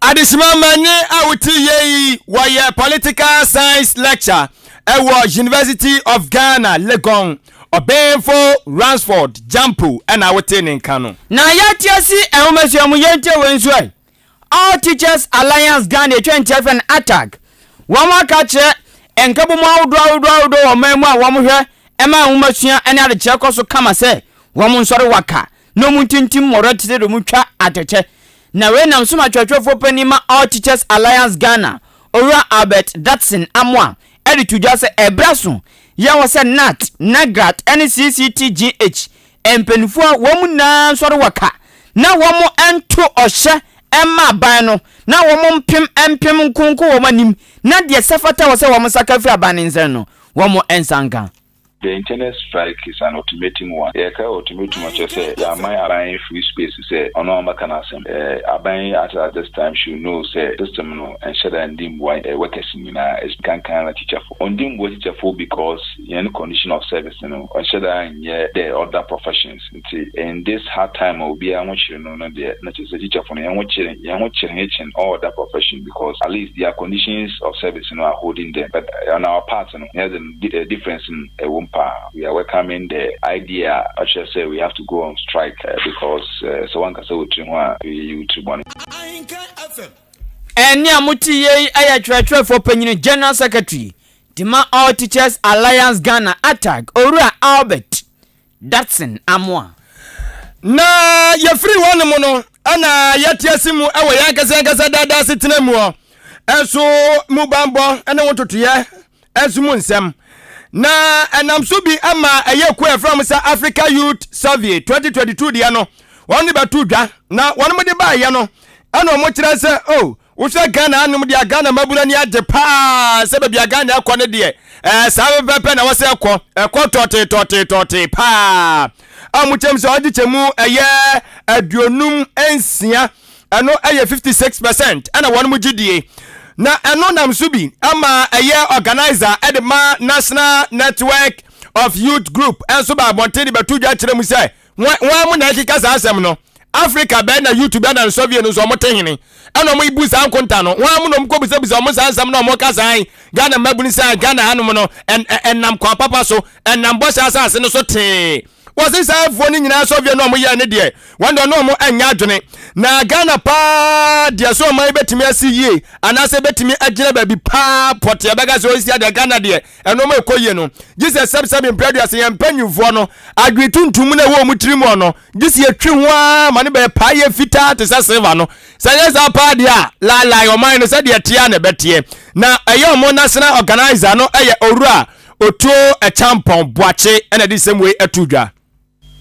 Adesima Mani a wote yie yi, wɔyɛ Political Science Lecture ɛwɔ University of Ghana, Legon. Ɔbenfo Ransford Gyampo ɛna wote ne nka no. Na yɛate ase nhomasua mu, yɛntie wei nso ɛ. All Teachers Alliance Ghana etwa ntia frɛ no ATAG. Wɔn aka akyerɛ nkabom ahodoɔ ahodoɔ ahodoɔ wɔ ɔman mu a wɔn hwɛ ma nhomasua ne adekyerɛ kɔ so kama sɛ wɔn nsɔre waka na wɔn ntintim mmɔwerɛ te sɛ deɛ wɔn twa atɛkyɛ. Na wei nam so ma kyerɛkyerɛfoɔ panin ma All Teachers Alliance Ghana, Owura Albert Datson Amoah de to dwa sɛ ɛberɛ aso yɛ hɔ sɛ NAT, NAGRAT ne CCTGH Mpaninfoɔ a wɔn nyinaa nsɔre wɔ ka na wɔn nto ɔhyɛ mma aban no na wɔn mpem mpem nkonko wɔn anim na deɛ sɛ fata wɔ sɛ wɔn nsa ka firi aban no nsɛn no wɔn nsa nka. The internal strike is an ultimatum one. Yɛka ultimatum a kyerɛ sɛ yɛaman aban free space sɛ ɔno ara mmɛka n'asɛm. Aban at at this time should know sɛ system no nhyɛ da ndi mboa workers nyinaa, nkanka na teacherfo. Ɔnndi mboa teacherfo because hɛn condition of service no ɔnnhyɛ da nnyɛ dɛ other professions ntsi in this hard time a obiara ho kyer no no deɛ na kyerɛ sɛ teacherfo no hɛn ho kyer hɛn ho kyer hɛn kyen all other profession because at least their conditions of service no are holding them but on our part no hɛn dze no difference no ɛwɔ mu paa we are welcoming the idea a ɔkyerɛ sɛ we have to go on strike because sɛ wankasa wo tiri ho a eyi wo tiri bɔne. Ɛnne a mote yei yɛ Kyerɛkyerɛfoɔ Panyini, General Secretary, de ma All Teachers Alliance Ghana, ATAG, Owura Albert Datson Amoah. Na yɛfiri hɔnom no, ɛna yɛte ase mu wɔ yɛn ankasa ankasa daadaa asetena mu hɔ nso mu banbɔ ne ho ntotoeɛ nso mu nsɛm. Na ɛnam so bi ama ɛyɛ kuo a yɛfrɛ wɔn sɛ Africa Youth Survey 2022 deɛ no, wɔn de bɛto dwa. Na wɔn de baeɛ no, ɛna wɔn kyerɛ sɛ, oh, Wohwɛ Ghana anom deɛ a Ghana mmabunu ani agye paa sɛ baabi a Ghana ɛkɔ no deɛ ɛɛ saa pɛpɛpɛ na wɔsɛ ɛkɔ ɛkɔ tɔtee tɔtee tɔtee paa a wɔn kyɛm sɛ ɔgye kyɛ mu ɛyɛ 56 ɛno ɛyɛ 56% ɛna wɔn mo gye die na ɛno nam so bi ama ɛyɛ organizer ɛde ma National Network of Youth Group ɛnso ba abɔnten de bɛto dwa kyerɛ mu sɛ Hwan mu na ɛkeka saa asɛm no? Africa bɛn na YouTube ɛna nsɔvie no nso ɔmo te hene ɛna ɔmo bu saa nkonta no? Hwan mu na ɔmo kɔ bisabisa ɔmo saa nsɛm na ɔmo ka saa Ghana mmabunu sɛ Ghana hanom no ɛnam kwan papa so ɛnam bɔhyɛ asase no so tee? Wɔse saa afuo no nyinaa sɔvie no ɔmo yɛɛ ne deɛ wɔn deɛ ɔne ɔmo ɛnyɛ adwene na Ghana paa deɛ so ɔman yi bɛtumi asi yie anaasɛ bɛtumi agyina baabi paa pɔteɛ bɛka sɛ ɔsi adeɛ Ghana deɛ Nnoɔma ɛkɔ yie no, gye sɛ sɛbsɛbe mprɛ aduasa yɛn mpanyinfoɔ no adwene tuntum no ɛwɔ wɔn tirim hɔ no, gye sɛ yɛtwi ho ara ma no bɛyɛ paayɛ fitaa te sɛ silver no. Sɛ ɛnyɛ saa paa deɛ a, laalae ɔman no sɛdeɛ ɛteɛ ara na ɛbɛteɛ. Na ɛyɛ wɔn national organizer no yɛ Owura Otuo Acheampong Boakye na ɛde nsɛm wei ato dwa.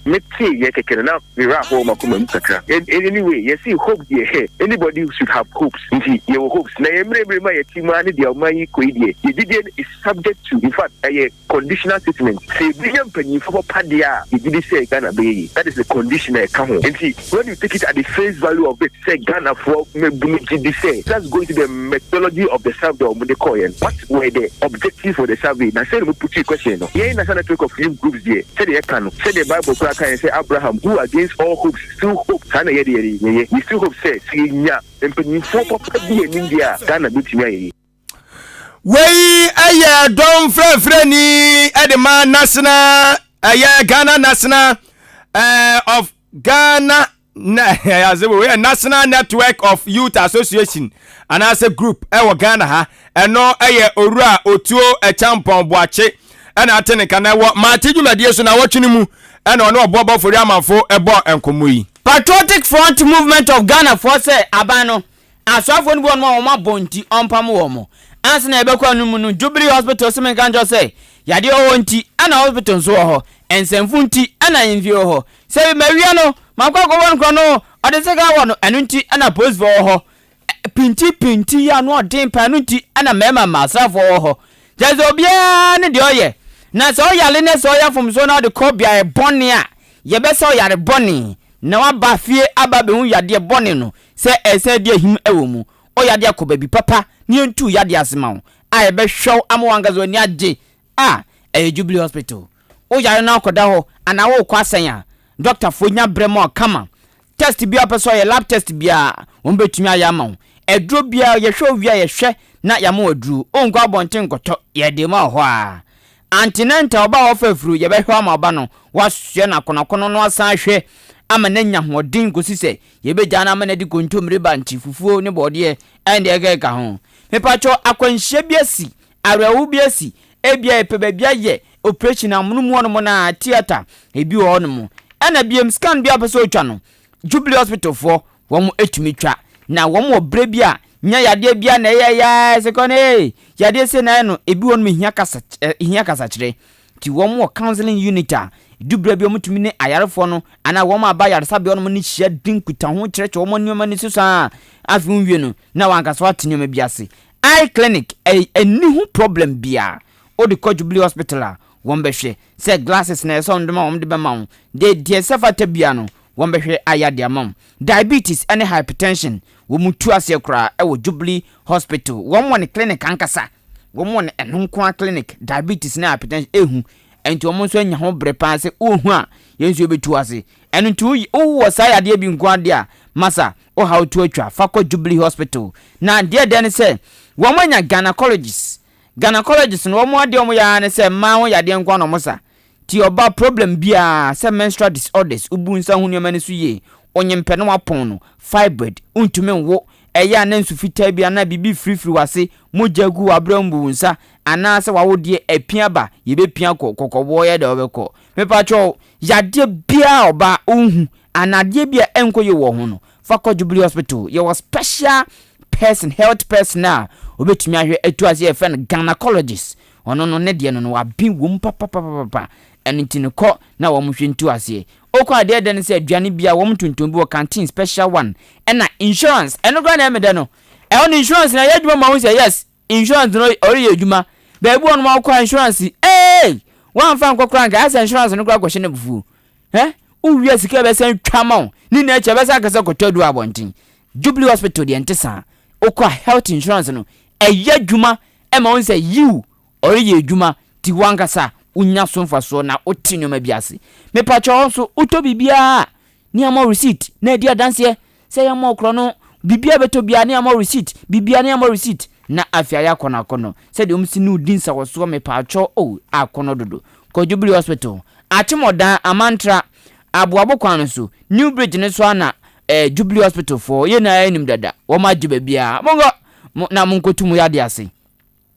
Me tee yɛ kɛkɛ no na me werɛ ahow makoma mu kakra. Anyway yɛse hope deɛ hɛ anybody should have hopes nti yɛwɔ hopes na yɛn mmerɛ mmerɛ mu a yɛte mu ara ne deɛ ɔman yi kɔ yi deɛ yɛ gyidie no is subject to infact ɛyɛ conditional statement sɛ yɛbɛnya mpanyinfoɔ papa deɛ a yɛ gyidi sɛ Ghana bɛyɛ yie that is the condition a ɛka ho nti when you take it at the face value of it sɛ Ghanafoɔ mmabunu gyidi sɛ let's go into the methodology of the survey a wɔde kɔɔeɛ no what were the objectives for the survey na sɛn na wɔn putuu question no yɛn National Network of Youth Groups deɛ Sɛdeɛ yɛka no, sɛdeɛ Bible koraa ka yɛn sɛ Abraham, who against all hopes still hoped, saa na yɛde yɛn yɛyɛ. We still hope sɛ, sɛ yɛnya mpanyinfoɔ papa di yɛn anim deɛ a, Ghana bɛtumi ayɛ yie. Wei yɛ dɔm frɛfrɛni de ma National ɛyɛ Ghana National uh, of Ghana na ɛyɛ wei yɛ National Network of Youth Association anaasɛ group ɛwɔ Ghana ha ɛno ɛyɛ Owura Otuo Ɛkyampɔn Boakye ɛna ate ne nka na ɛwɔ Maate dwumadie so na wɔtwe no mu ɛna ɔne ɔboɔ bɔfori amanfo ɛbɔ nkɔmmɔ yi. Patriotic Front Movement of Ghana foɔ sɛ aban no Asoafoɔ no bi wɔ nom a wɔn abɔ nti ɔmpam wɔn. Ansa na yɛbɛkɔ ɛno mu no, Jubilee Hospital se menka nkyerɛ wo sɛ yadeɛ wɔ hɔ nti ɛna hospital nso wɔ hɔ, nsɛmfo nti ɛna ahemfie wɔ hɔ. Sɛ bi mawia no, makɔ akɔbɔ no korɔ no, ɔde sekan wɔ no, ɛno nti ɛna apolisifoɔ wɔ hɔ. Pinti pinti yi ano ɔden paa, ɛno nti ɛna mmarima mmaa asraafoɔ wɔ hɔ. Kyerɛ sɛ obiara ne deɛ ɔyɛ. Na sɛ ɔyare na sɛ ɔyɛ mfomsoɔ na ɔde kɔ beaeɛ bɔne a, yɛbɛsa ɔyare bɔne na waba fie aba abɛhu yadeɛ bɔne no. Sɛ ɛsan di ahim wɔ mu. Ɔyadeɛ akɔ baabi papa na yɛntu yadeɛ ase ma wo a yɛbɛhwɛ wo ama w'ankasa w'ani agye a ɛyɛ Jubilee Hospital. Woyare na wokɔda hɔ anaa worekɔ asɛn a, dɔktafoɔ nya berɛ ma wo kama. Test biara wopɛ sɛ ɔyɛ, lab test biara, wɔn bɛtumi ayɛ ama wo. Aduro biara, yɛhwɛ wo wie a yɛhwɛ na yɛama wo aduro. Wonkɔ abɔnten nkɔtɔ, yɛde ma wo hɔ ara. Antenatal, ɔba a ɔfa afuru, yɛbɛhwɛ wo ama ɔba no, woasoɛ no akɔnɔakɔnɔ na woasan ahwɛ ama no anya ahoɔden kɔsi sɛ yɛbɛgyaa no ama no adi kontommire, bankye, fufuo ne bɔɔdeɛ ɛne deɛ ɛkeka ho. Mepakyɛw, akwanhyia bi asi, awerɛhow bi asi, ebia yɛpɛ baabi ayɛ operation amono mu hɔnom no a, theatre, ebi wɔ hɔnom. Ɛna biom, scan bi a wopɛ sɛ wotwa no, Jubilee Hospital foɔ, wɔn tumi twa. Na wɔn wɔ berɛ bi a, nyɛ yadeɛ biara na ɛyɛ yɛ sɛ kɔ no ee, yadeɛ sei na ayɛ no, ebi wɔ hɔnom ehia kasa, ehia kasakyerɛ. Nti wɔn wɔ counseling unit a, ɛdu berɛ bi a wɔtumi ne ayarefoɔ no anaa wɔn a aba ayaresabea hɔnom no hyia di nkutaho kyerɛkyerɛ wɔn nneɛma no so saa a, afei wɔwie no, na wɔn ankasa wɔate nneɛma bi ase. Eye clinic, ɛnni ho problem biara. Wode kɔ Jubilee Hospital a, wɔbɛhwɛ. Sɛ glasses na ɛsɛ sɛ wɔde ma wo a, wɔde bɛma wo. Deɛ deɛ ɛsɛ fata biara no, wɔbɛhwɛ ayɛ de ama wo. Diabetes ne hypertension, wɔtu aseɛ koraa wɔ Jubilee Hospital. Wɔn wɔ ne clinic ankasa. Wɔn wɔ no ɛno nko ara clinic, diabetes ne hypertension, ehu. Ɛnti wɔn nso anya ho bere paa sɛ wohu a, yɛn nso yɛbɛtu ase. Ɛno nti wowɔ saa yadeɛ bi nko ara deɛ a, masa, wo haw to atwa, fa kɔ Jubilee Hospital. Na deɛ ɛdɛ ne sɛ, wɔn anya gynecologist. Gynecologist no, wɔn adeɛ wɔn yɛ ara ne sɛ mmaa ho yadeɛ nko ara na wɔn sa. Nti ɔba problem biara sɛ menstrual disorders, wobu nsa ho nneɛma no so yie, onyempɛ na wapɔn no, fibroid, wontumi nwo, ɛyɛ a na nsu fitaa bi anaa biribi firifiri w'ase, mogya gu w'abrɛ mu bu wo nsa, anaa sɛ w'awodeɛ apia ba, yɛbɛpia kɔ, kɔkɔboɔ yɛ dɛ wobɛkɔ. Mepakyɛw, yadeɛ biara a ɔbaa wohu anaa adeɛ bi a ɛnkɔ yie wɔ ho no, fa kɔ Jubilee Hospital. Yɛwɔ special person, health person a obɛtumi ahwɛ atu aseɛ, yɛfrɛ no gynecologist. Ɔno no ne deɛ no no waben wom papapapapa ɛno nti no kɔ na wɔn hwɛ ntu aseɛ. Okɔ a deɛ ɛdɛ ne sɛ aduane bia wɔn tontɔn bi wɔ canteen special one ɛna insurance ɛno koraa na ɛyɛ me dɛ no ɛhɔ no insurance na ɛyɛ adwuma ma wo sɛ yes insurance no ɔreyɛ adwuma baabi wɔ nom a wokɔ a insurance ee wɔamfa nkɔ koraa nka ayɛ sɛ insurance no koraa kɔhyɛ no abufuo ɛ wowia sika bɛsɛn twa ma wo ne nyinaa akyi ɛbɛsɛ akasɛ kɔtɔ aduru abɔnten Jubilee Hospital deɛ nte saa wokɔ a health insurance no ɛyɛ adwuma Ɛma wohu sɛ, yiw, ɔreyɛ adwuma, nti w'ankasa wunya so mfasoɔ na wote nneɛma bi ase. Mepakyɛ wo nso, wotɔ biribiara a, ne yɛama wo receipt na adi adanseɛ sɛ yɛama wo korɔ no. Biribiara bɛtɔ biara ne yɛama wo receipt, biribiara ne yɛama wo receipt. Na afei ayɛ akɔnnɔ akɔnnɔ. Sɛdeɛ wɔn si ne wo di nsawɔsoɔ, mepakyɛ wo, oh, akɔnnɔ dodo. Kɔ Jubilee Hospital, Akyemɔdan, Amantra, Aboabo kwan no so, New Bridge no so ara na eh, Jubilee Hospital foɔ, yɛn nyinaa yɛnim dada, wɔn agye baabiara. Monkɔ! Mo, na monkotu mo yadeɛ ase.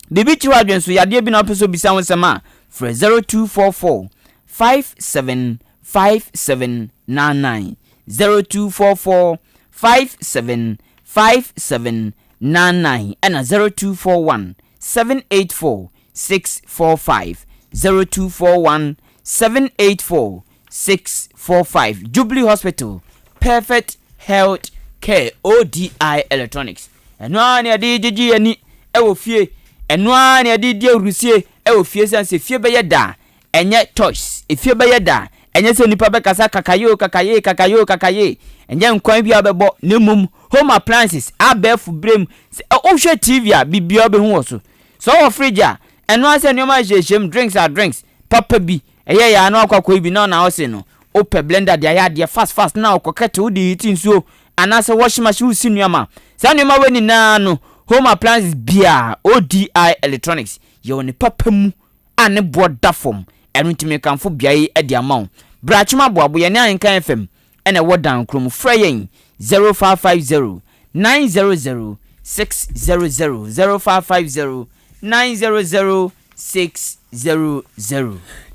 Biribi kyere w'adwene so, yadeɛ bi na wopɛ sɛ obisa ho nsɛm a, frɛ 0244 57 57 99, 0244 57 57 99, ɛna 0241 784 645, 0241 784 645. Jubilee Hospital, Perfect Health Care, ODI Electronics. Ɛno ara na yɛde gyegye yɛn ani wɔ fie. Ɛno ara na yɛde di ahurusie wɔ fie sane sɛ fie bɛyɛ da a, ɛnyɛ toys. Efie bɛyɛ da a, ɛnyɛ sɛ nnipa bɛkasa kakayoo kakayee kakayoo kakayee. Ɛnyɛ nkwan bi a wobɛbɔ na mmom home appliances, abɛɛfo berɛ mu. Sɛ wohwɛ TV a, biribiara wobɛhu wɔ so. Sɛ wowɔ fridge a, ɛno ara sɛ nneɛma ahyehyɛ mu, drinks a drinks papa bi. Ɛyɛ yɛ a na wakɔ akɔyi bi na na ɔse no wopɛ blender de ayɛ adeɛ fast fast na ɔkɔ kettle wode heat nsuo anaasɛ washing machine wosi nneɛma. Saa nneɛma wei nyinaa no home appliances biara ODI electronics yɛwɔ ne papa mu a ne boɔ da fam. Ɛno nti mekamfo beaeɛ yi de ama wo. Bra Akyem Aboabo yɛne Ahenkan FM na ɛwɔ Dan koro mu. Frɛ yɛn 0550 900 600, 0550 900 600.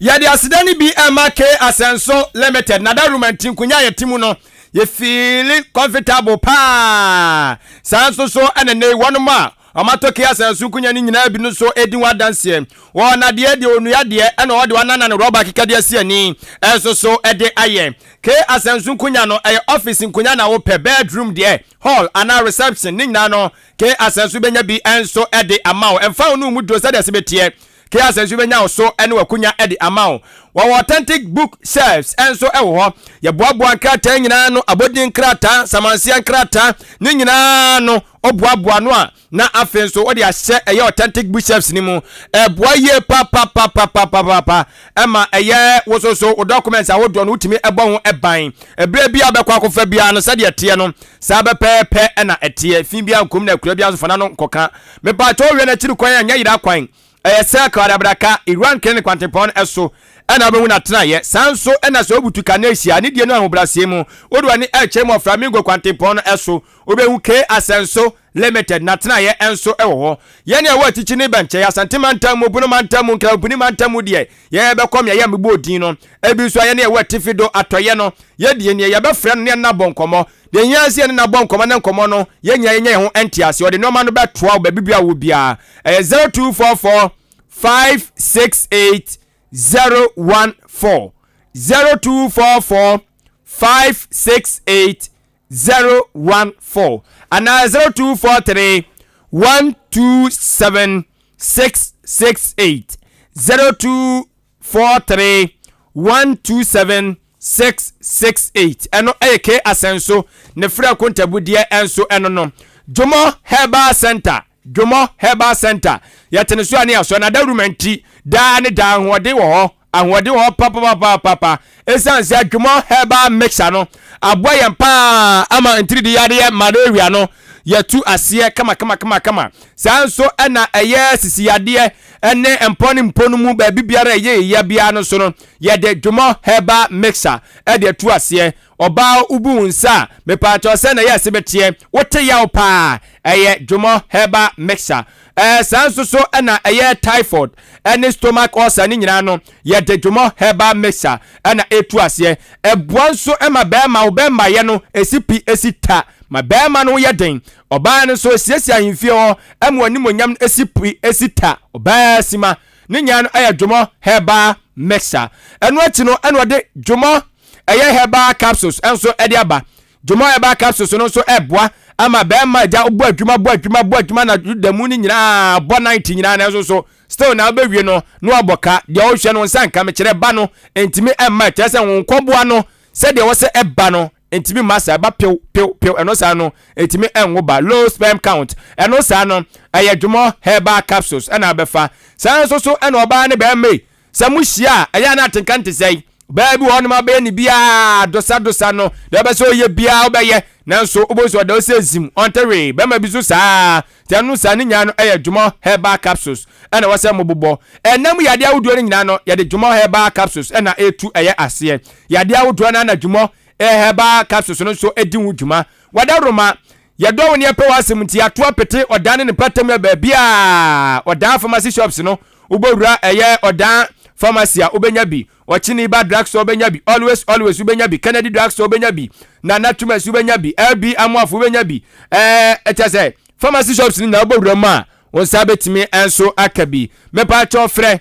Yɛde aseda no bi rema K Asɛnso Limited, Nada Room and Nkonya a yɛte mu no, yɛ feeli comfortable paa. Saa nso so ɛna nnɛ yi wɔnom a wɔatɔ K Asɛnso nkonya no nyinaa bi no nso redi ho adanseɛ. Wɔ nadeɛ deɛ onua deɛ ɛna ɔde wanana ne rɔba keka de asi ani nso so de ayɛ. K Asɛnso nkonya no ɛyɛ office nkonya na wopɛ, bedroom deɛ, hall anaa reception ne nyinaa no K Asɛnso bɛnya bi nso de ama wo. Ɛmfa wo ne wo mu duro sɛdeɛ ɛsɛ bɛteɛ. Chaos nso bɛnya wo so ne w'akonya de ama wo. Wɔwɔ authentic book shelves nso wɔ hɔ. Yɛboaboa nkrataa nyinaa ano, abɔdin nkrataa, samanseɛ nkrataa, ne nyinaa no, woboaboa ano a, na afei nso wode ahyɛ ɛyɛ authentic book shelves no mu. Ɛboa yie papapapapapapa ɛma ɛyɛ wo so so wo documents ahodoɔ no wotumi ɛbɔ ho ban. Ɛberɛ bi a wobɛkɔ akɔfa biara no sɛdeɛ ɛteɛ no saa bɛpɛɛpɛ ɛna ɛteɛ. Fi biara nkom na akura biara nso fa n'ano nkɔka. Mepaakyɛw wohwɛ n'akyiri kwan a nyɛ yera kwan. Ɛyɛ Circle Adabraka, Iran Clinic kwantempɔn no so na wobɛhu n'atenaeɛ. Saa nso na sɛ wobutu Kanesia ne die no ahobrɛaseɛ mu, wode w'ani rekyerɛ mu wɔ Flamingo kwantempɔn no so, wobɛhu K Asɛnso Limited n'atenaeɛ nso wɔ hɔ. Yɛn a ɛwɔ akyikyi ne bɛnkyɛe, Asante mantam mu, Bono mantam mu, Nkramompuni mantam mu deɛ, yɛbɛkɔ mmeaeɛ a mebɔɔ din no. Ebi nso a yɛn a ɛwɔ atifi do atɔeɛ no, yɛdeɛ nie, yɛbɛfrɛ no ne yɛne no abɔ nkɔmmɔ. Deɛ ɛhia ara sɛ yɛne no abɔ nkɔmmɔ na nkɔmmɔ no, yɛn nyinaa yɛnya yɛn ho nteaseɛ. Ɔde nneɛma no bɛtoa wo baabi biara a wowɔ biara. Ɛyɛ 0244 568 014. 0244 568 014 anaa 0243 127 668. 02 43 127 668 ɛno ɛyɛ K Asɛnso ne frɛ kontabudeɛ ɛnso ɛno no Dwomɔ Herbal Center Dwomɔ Herbal Center yɛte ne so a ne yɛasɔ na dawuruma nti daa ne daa ahoɔden wɔ hɔ ahoɔden wɔ hɔ papapapapa ɛsiane sɛ Dwomɔ Herbal Mixture no aboa yɛn paa ama ntiridi yadeɛ malaria no yɛtu aseɛ kama kama kama kama saa nso ɛna ɛyɛ sisi yadeɛ ɛne mpɔ ne mpɔ no mu baabi biara ɛyɛ yɛya biara no so no yɛde dwomɔ herbal mixer ɛde atu aseɛ ɔbaa wobu wo nsa a mepaakyɛw sɛ na ɛyɛ ɛse bɛteɛ wote yaw paa ɛyɛ dwomɔ herbal mixer ɛɛ saa nso so ɛna ɛyɛ typhoid ɛne stomach ulcer ne nyinaa no yɛde dwomɔ herbal mixer ɛna ɛtu aseɛ ɛboa nso ɛma bɛrima wo bɛrima yɛ no ɛsi pi ɛsi ta ma bɛrima no yɛ den Ɔbaa no nso siesie ahemfie hɔ ma animuonyam no si pi si ta. Ɔbaa sima ne nyaa no yɛ dwomɔ herbal mixture. Ɛno akyi no ɛna ɔde dwomɔ ɛyɛ herbal capsules nso ɛde aba. Dwomɔ herbal capsules no nso ɛboa ama bɛrima agya bɔ adwuma bɔ adwuma bɔ adwuma na da mu no nyinaa bɔ night nyinaa nanso so still na wobɛwie no na wabɔ ka deɛ ɔhwɛ no nsa nka mekyerɛ ba no ntumi ɛmma kyerɛ sɛ wo nkɔboa no sɛdeɛ wɔ sɛ ɛba no ntumi mma saa ɛba pew pew pew ɛno saa no ntumi ɛnwo ba low sperm count ɛno saa no ɛyɛ dwomɔ herbal capsules ɛna abɛfa saa nso so ɛna ɔbaa ne bɛrima yi sɛ mo hyia a ɛyɛ ana atenka nte sɛe bɛɛ bi wɔ hɔnom abɛyɛ ne biara dosa dosa no deɛ ɔbɛ sɛ ɔyɛ biara wobɛyɛ nanso wobɛhu sɛ ɔda ɔsɛ zim ɔnte wee bɛrima bi so saa nti ɛno saa ne nyinaa no ɛyɛ dwomɔ herbal capsules ɛna ɛwɔ sɛ mobobɔ ɛnam yadeɛ ahodoɔ no nyinaa no yɛde dwomɔ herbal capsules ɛna ɛtu ɛyɛ aseɛ yadeɛ ahodoɔ no ana dwomɔ Herbal capsules no nso di ho dwuma. Wadaworoma, yɛdɔ wo ne yɛpɛ w'asɛm nti yɛato apete ɔdan ne ne mpɔtam yɛ baabiara. Ɔdan pharmacy shops no, wobɛwura ɛyɛ ɔdan pharmacy a wobɛnya bi. Ɔkyene ba drugstore wobɛnya bi. Always always wobɛnya bi. Kennedy drugstore wobɛnya bi. Nana Twumasi wobɛnya bi. LB Amoafo wobɛnya bi. Ɛɛ ɛkyɛ sɛ pharmacy shops no nyinaa wobɛwura mu a wo nsa bɛtumi nso aka bi. Mepaakyɛw frɛ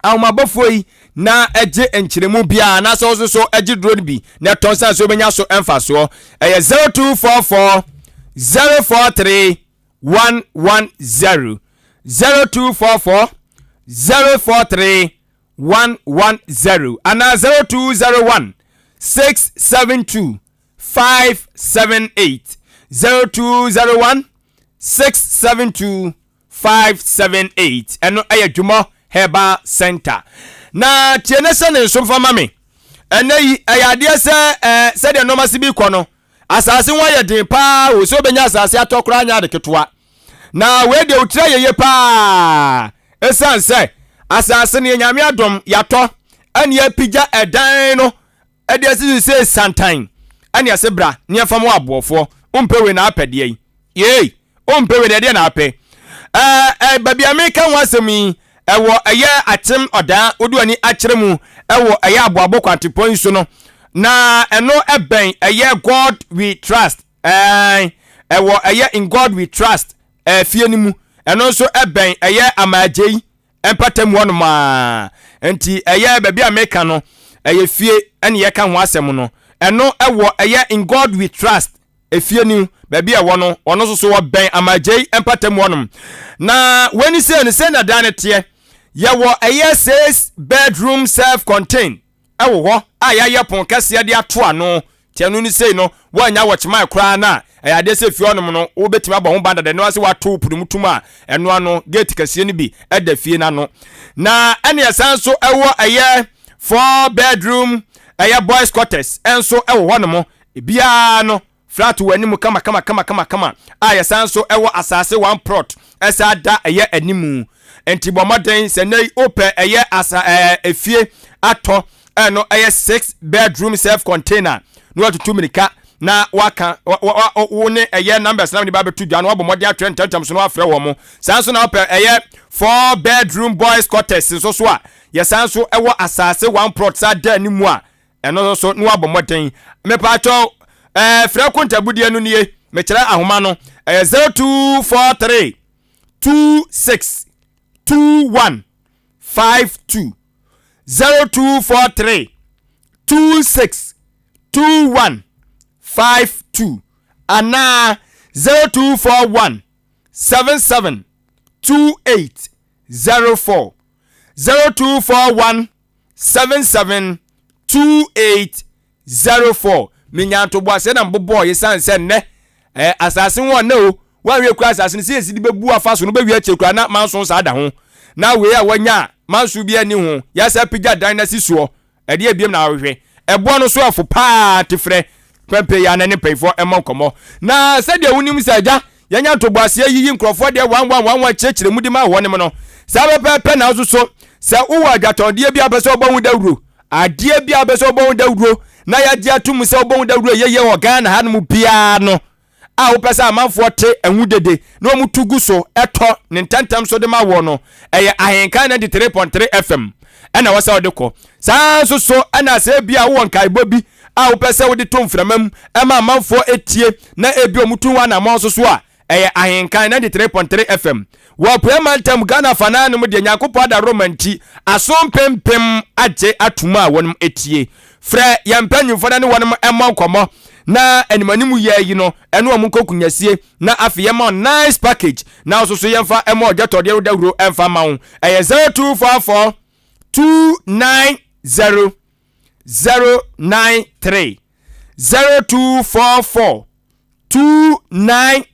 ahomabɔfoɔ yi na ɛgye nkyerɛmu biara anaasɛ wo nso so gye duro no bi na ɛtɔn sane sɛ wobɛnya so mfasoɔ. Ɛyɛ 0244 043 110 0244 043 110 anaa 0201 672 578 0201 672 578 ɛno ɛyɛ dwumɔ herbal center na tie ne sɛ ne nso mfa ma me ɛnɛ yi ɛyɛ adeɛ sɛ ɛɛ sɛdeɛ nneɛma si bi kɔ no asase ho ayɛ den paa o sɛ wobɛnya asase atɔ koraa nyɛ ade ketewa na wei deɛ wotiri ayɛ yie paa ɛsiane sɛ asase no yɛ nyame adom yɛatɔ ɛne apigya ɛdan no ɛde asi so sɛ santan ɛne ɛse bra ne ɛfa mu aboɔfoɔ wompɛ wei na apɛ deɛ yi yei Wompɛ wei deɛ, ɛdeɛ na apɛ? Ɛɛ ɛ baabi a meka ho asɛm yi, ɛwɔ ɛyɛ akyem ɔdaa wode w'ani akyerɛ mu ɛwɔ ɛyɛ aboabo kwantepɔn yi so no, na ɛno ɛbɛn ɛyɛ God we trust ɛɛ ɛwɔ ɛyɛ in God we trust ɛɛ fie no mu, ɛno nso ɛbɛn ɛyɛ amaagyei mpatamu hɔnom a nti ɛyɛ baabi a meka no ɛyɛ fie ɛne yɛka ho asɛm no, ɛno ɛwɔ ɛyɛ in God we trust Efie no baabi a ɛwɔ no, ɔno nso so wɔbɛn Amagyei mpatamu hɔnom. Na wei ne sei no, sei na dan no teɛ. Yɛwɔ ɛyɛ 6 bedroom self contain wɔ hɔ a yɛayɛ pon kɛseɛ de ato ano. Nti ɛno no sei no, woannya wɔkyemae koraa no a, ɛyɛ adeɛ sɛ fie hɔnom no wobɛtumi abɔ ho ban dada. Ɛno ara sɛ woato wo pono mu tom a, ɛno ano gate kɛseɛ no bi da fie no ano. Na ɛne ɛsan nso ɛwɔ ɛyɛ 4 bedroom ɛyɛ boys quarters nso wɔ hɔnom. Ebiara no Flat wɔ anim kama kama kama kama kama a yɛsan nso wɔ asase one plot ɛsan da ɛyɛ animu. Nti bɔ mmɔden sɛ nnɛ yi wopɛ ɛyɛ asa ɛɛ efie atɔ ɛno ɛyɛ 6 bedroom self container na watutu mirika na waka wo ne ɛyɛ numbers na wode ba bɛto dwa na wabɔ mmɔden atwerɛ ntɛmntɛm so na wafrɛ wɔn mo. Saa nso na wopɛ ɛyɛ 4 bedroom boys quarters nso so a yɛsan nso wɔ asase one plot saa da animu a Ɛno nso so na wabɔ mmɔden. Mepaakyɛw, ɛɛ frɛ kontabudeɛ no nie. Mekyerɛ ahoma no. Ɛyɛ 0243 26 21 52. 0243 26 21 52 anaa 0241 77 28 04. 0241 77 2804 Menya ntoboaseɛ na mebobɔɔ esiane sɛ nnɛ eh, asase ho ɔnnɛ o woanhwɛ kura asase no sɛ yɛsi de bɛbu afa so no bɛwie akyire koraa na manso saa da ho na wei a wanya a manso bi ani ho yɛsɛ pagya dan no asi soɔ ɛdeɛ ebiem na ahwehwɛ ɛboɔ no so ɛfo paa te frɛ pɛmpɛ yi ana ne mpanyinfoɔ ɛmmɔ nkɔmmɔ na sɛdeɛ wonim sɛ agya Yɛnya ntoboaseɛ yiyi nkurɔfoɔ deɛ one one one one kyerɛkyerɛ mu de ma wɔnom no. Saa pɛpɛɛpɛ na nso so sɛ wowɔ adwatɔndeɛ bi a wopɛ sɛ wobɔ ho dawuro, adeɛ bi a wopɛ sɛ wobɔ ho dawuro na yɛagye ato mu sɛ wobɔ ho dawuro a ɛyɛ yie wɔ Ghana hanom biara no a wopɛ sɛ amanfoɔ te ɛho dede na wɔn tu gu so tɔ ne ntɛntɛm so de ma woɔ no, ɛyɛ Ahenkan 93.3 FM ɛna ɛwɔ sɛ wode kɔ. Saa nso so ɛna sɛ ebia wowɔ nkaebɔ bi a wopɛ sɛ wode to mframa mu ma amanfoɔ tie na ebi wɔn tu ho anammɔn nso so a, ɛyɛ Ahenkan 93.3 FM. Wɔ Apueɛ Mantam, Ghana afanaa no mu deɛ, Nyankopɔn adaworoma nti, aso mpempem agye atom a wɔnom tie. Frɛ yɛn mpanyimfoɔ na ne wɔnom mmɔ nkɔmmɔ na animanim yɛ yi no ɛne wɔn nkɔ kunyasie na afei yɛma wo nice package na nso so yɛmfa mmɔ ɔdwatɔdeɛ no dawuro ɛmfa ma wo. Ɛyɛ 0244 290 093 0244 290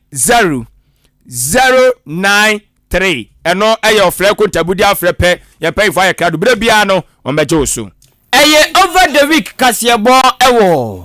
093 ɛno ɛyɛ ɔfrɛ kontabudi afrɛ pɛ yɛn mpanyinfoɔ ayɛ krado berɛ biara no wɔn bɛgye wo so. Ɛyɛ over the week kaseɛbɔ ɛwɔ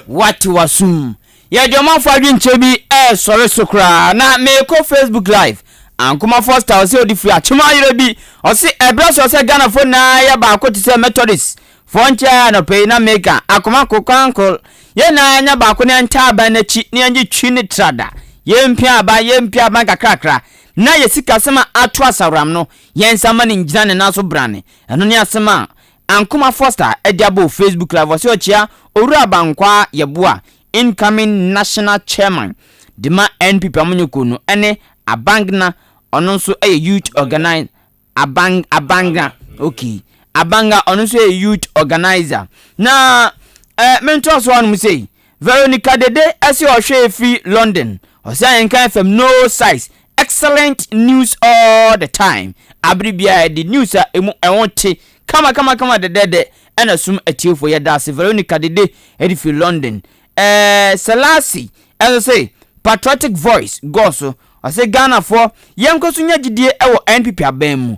Wate W'asom. Yɛde ɔmanfoɔ adwenkyerɛ bi ɛresɔre so koraa na merekɔ Facebook live. Ankoma Foster ɔse ɔde firi Akyem ayerɛ bi ɔse ɛberɛ soɔ sɛ Ghanafoɔ nyinaa yɛ baako te sɛ Methodist foɔ nkyɛɛ anɔpa yi na meka akoma kokankol yɛn nyinaa nyɛ baako na yɛntaa aban no akyi na yɛngye twi ne trada yɛmpia aban yɛmpia aban kakrakra na yɛ sikasɛm a ato asaworam no yɛnsa ma no ngyina ne nan so brane ɛno ne asɛm a Ankoma Foster de aba wɔ Facebook live ɔse ɔkyea Owura Abankwaa Yeboah incoming national chairman de ma NPP amanyɔkuo no ɛne Abangna ɔno nso yɛ youth organi Abang Abanga okay Abanga ɔno nso yɛ youth organizer na eh, mentoa so anom sei Veronica Dede ɛse ɔhwɛ ɛfiri London ɔsɛ Ahenkan FM no size excellent news all the time abere biara ɛde news a emu ɛho te kama kama kama dɛdɛɛdɛ ɛna sum atiefo yɛda ase Veronica Dede ɛde firi London ɛɛ Selasi ɛnso se patriotic voice gɔɔ so ɔse Ghanafoɔ yɛnkɔ so nya gyidie ɛwɔ NPP aban mu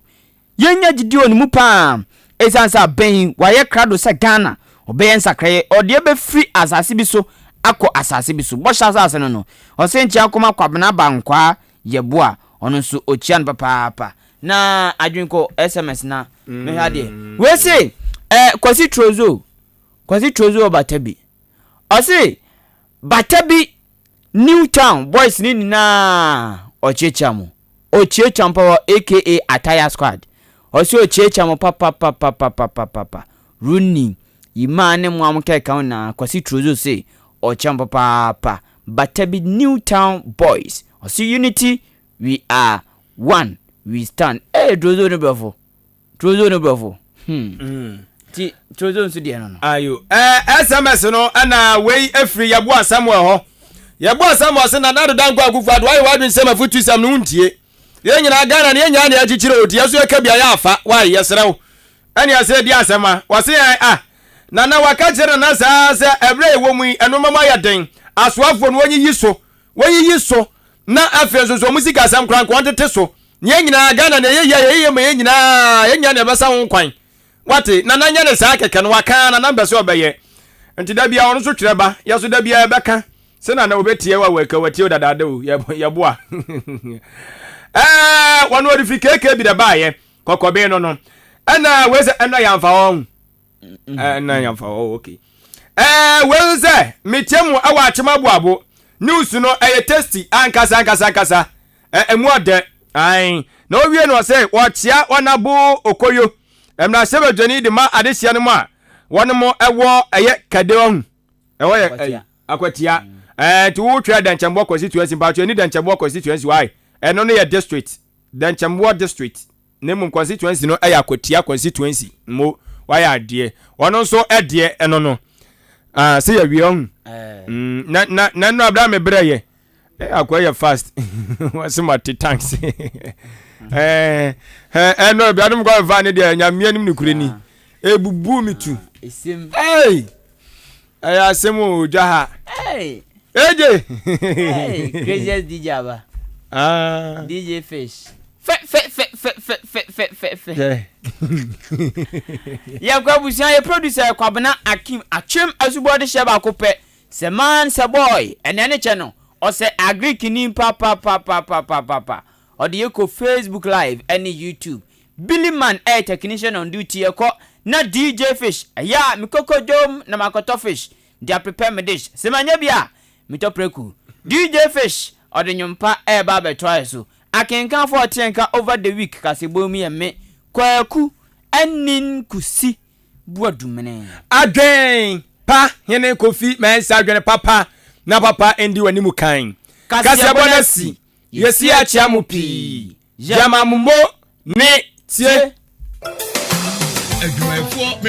Yɛnya gyidie wɔ ne mu paa ɛsiane sɛ abɛn yi wayɛ krado sɛ Ghana ɔbɛyɛ nsakraeɛ, ɔde abɛfiri asase bi so akɔ asase bi so, bɔhyɛ asase no no. Ɔse nkyea nkɔma Kwabena Abankwaa Yeboah, ɔno nso ɔkyia no papaapa. Na adwene kɔ SMS na mehwɛ adeɛ. Wei se eh, Kwasi Trozo, Kwasi Trozo wɔ Batabi. Ɔse Batabi New town boys no nyinaa ɔkyeakyea mo ɔkyeakyea mo papa aka Ataya squad ɔse ɔkyeakyea mo papapapapapapa Rooney Yimaa ne mo a mo kɛka ho nyinaa Kwasi Trozo se ɔkyea mo papaapa Batabi new town boys ɔse unity we are one we stand ee Trozo ne brɔfo. Trozo no brɔfo. Hmm. Mm. Ti trozo nso deɛ no no. Ayo. Eh, SMS no ɛna wei efiri Yɛboa Samuel hɔ. Yɛboa Samuel sɛ Nana Addo Dankwa Akufo Addo ayɛ w'adwene sɛ mafutu sɛm no wontie. Yɛn nyinaa Ghana no yɛn nyinaa na yɛakyikyiri o, nti yɛn nso yɛka bi a yɛ afa, wai, yɛsrɛ wo. Ɛne ɛsɛ di asɛm a, wɔse yɛn ah, Nana waka kyerɛ Nana saa sɛ ɛberɛ a yɛwɔ mu yi ɛnoɔma mu ayɛ den, asoafoɔ no wɔnyiyi so, wɔnyiyi so, na afei nso nso wɔn sikasɛm koraa nka wɔntete so, na yɛn nyinaa Ghana no ɛyɛ yie a yɛyɛ yie ma yɛn nyinaa, yɛn nyinaa na yɛbɛsa ho kwan. Wate, Nana nyɛ ne saa kɛkɛ no, waka ara, Nana mpɛ sɛ ɔbɛyɛ. Nti da biara ɔno nso twerɛ ba, yɛ nso da biara yɛbɛka. Sɛ Nana ɔbɛtie wo a, waka, watie wo dadaada o, yɛboa. Ɛɛ, wɔn ɔde firi KK bi na ɛbaayɛ, kɔkɔben no no. Ɛna wei sɛ, ɛna yɛamfa hɔ. Ɛna yɛamfa hɔ, okay. Ɛɛ, wei nso sɛ, metie mu ɛwɔ akyem aboabo. News no, ɛyɛ tasty, ankasa, ankasa, ankasa. Ɛ emu ɔdɛ. Ae. Na owie no ɔse wɔkyea wɔn abo okoyo. Mmarahyɛbadwani de ma adehyeɛ no mu a wɔn mo ɛwɔ ɛyɛ kade ɔhu. Ɛhɔ yɛ ɛyi akwatia. Ɛɛ nti wo twɛ Dɛnkyɛmboɔ constituency mpakyɛ ɛni Dɛnkyɛmboɔ constituency why? Ɛno no yɛ district. Dɛnkyɛmboɔ district. Na mmom constituency no yɛ Akwatia constituency mo wayɛ adeɛ ɔno nso ɛdeɛ ɛno no ah sɛ yɛwie ɔhu mm, na na na nnora abira me brɛ yɛ eh, akɔ yɛ fast wɔse ma te tanks eh eh ɛno bianom kɔ fa ne deɛ nyameɛ nim ne kure ni ebubu me tu hey ɛyɛ asɛm o dwa ha AJ hey, craziest DJ aba ah. DJ Fish fɛ fɛ fɛ fɛ fɛ fɛ fɛ fɛ fɛ yɛkɔ abusua yɛ producer Kwabena Akim atwem asubɔ de hyɛ baako pɛ sɛ man sɛ boy ɛnɛ ne kyɛ no ɔsɛ agric ni papapapapapapa ɔde yɛ kɔ Facebook live ɛne YouTube Billy man ɛyɛ technician on duty ɛkɔ na DJ fish ɛyɛ a me koko dwom na makɔtɔ fish de aprepare me dish sɛ manya bi a metɔ prɛko DJ fish ɔde nwom pa ɛɛba abɛtoa yɛ so akenkanfoɔ a ɔteɛ nka over the week kasɛbɔ mu yɛ me Kwaku Anin Kusi Boadumene. Adwen pa hene Kofi Mensah adwene papa na papa ndi w'anim kan. Kaseɛbɔ no asi. Yɛsi akyea mo pii. Yɛma mo mo ne tie. Adwumayɛfoɔ me.